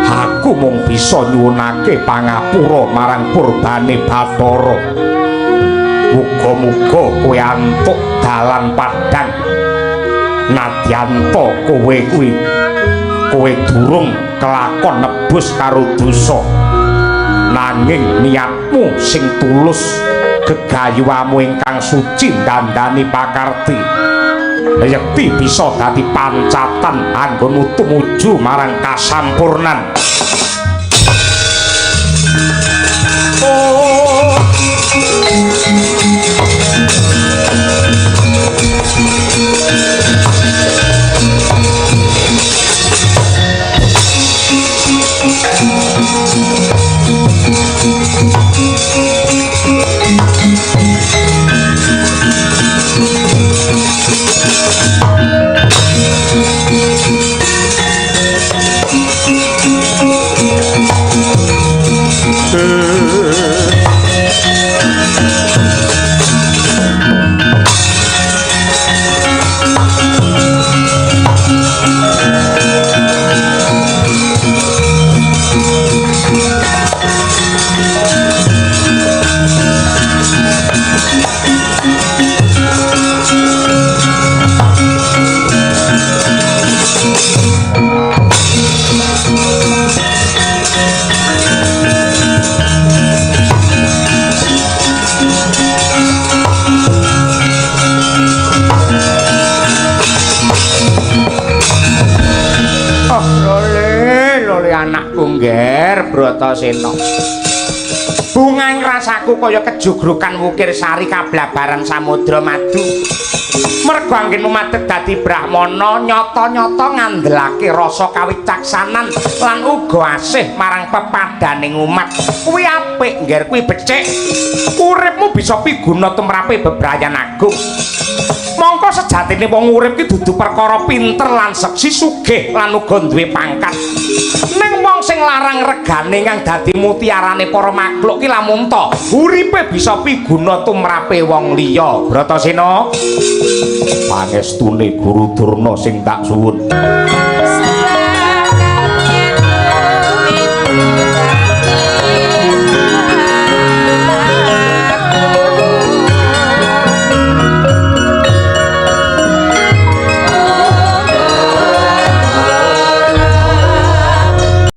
Aku mung bisa nyuwunake pangapura marang purbane Bathara. Muga-muga kowe antuk dalan padhang. Nadyanta kowe kuwi kowe durung kelakon nebus karo dosa, nanging niatmu sing tulus, gegayuhamu ingkang suci dandani pakarti yekti bisa dadi pancatan anggonmu tumuju marang kasampurnan. Oh. Anakku ngger Bratasena. Bunga ing rasaku kaya kejugrukan wukir sari kablabaran samudra madu. Mergo anggenmu madeg dadi brahmana nyata-nyata ngandhelake rasa kawicaksanan lan uga asih marang pepadaning umat. Kuwi apik ngger, kuwi becik. Uripmu bisa piguna tumrape bebrayan agung. Mongko sejatine wong urip ki dudu perkara pinter lan seksi sugih lan uga duwe pangkat. Ning wong sing larang regane kang dadi mutiarane para makhluk ki lamun ta uripe bisa piguna tumrape wong liya. Bratasena, pangestune Guru Durna sing tak suwun.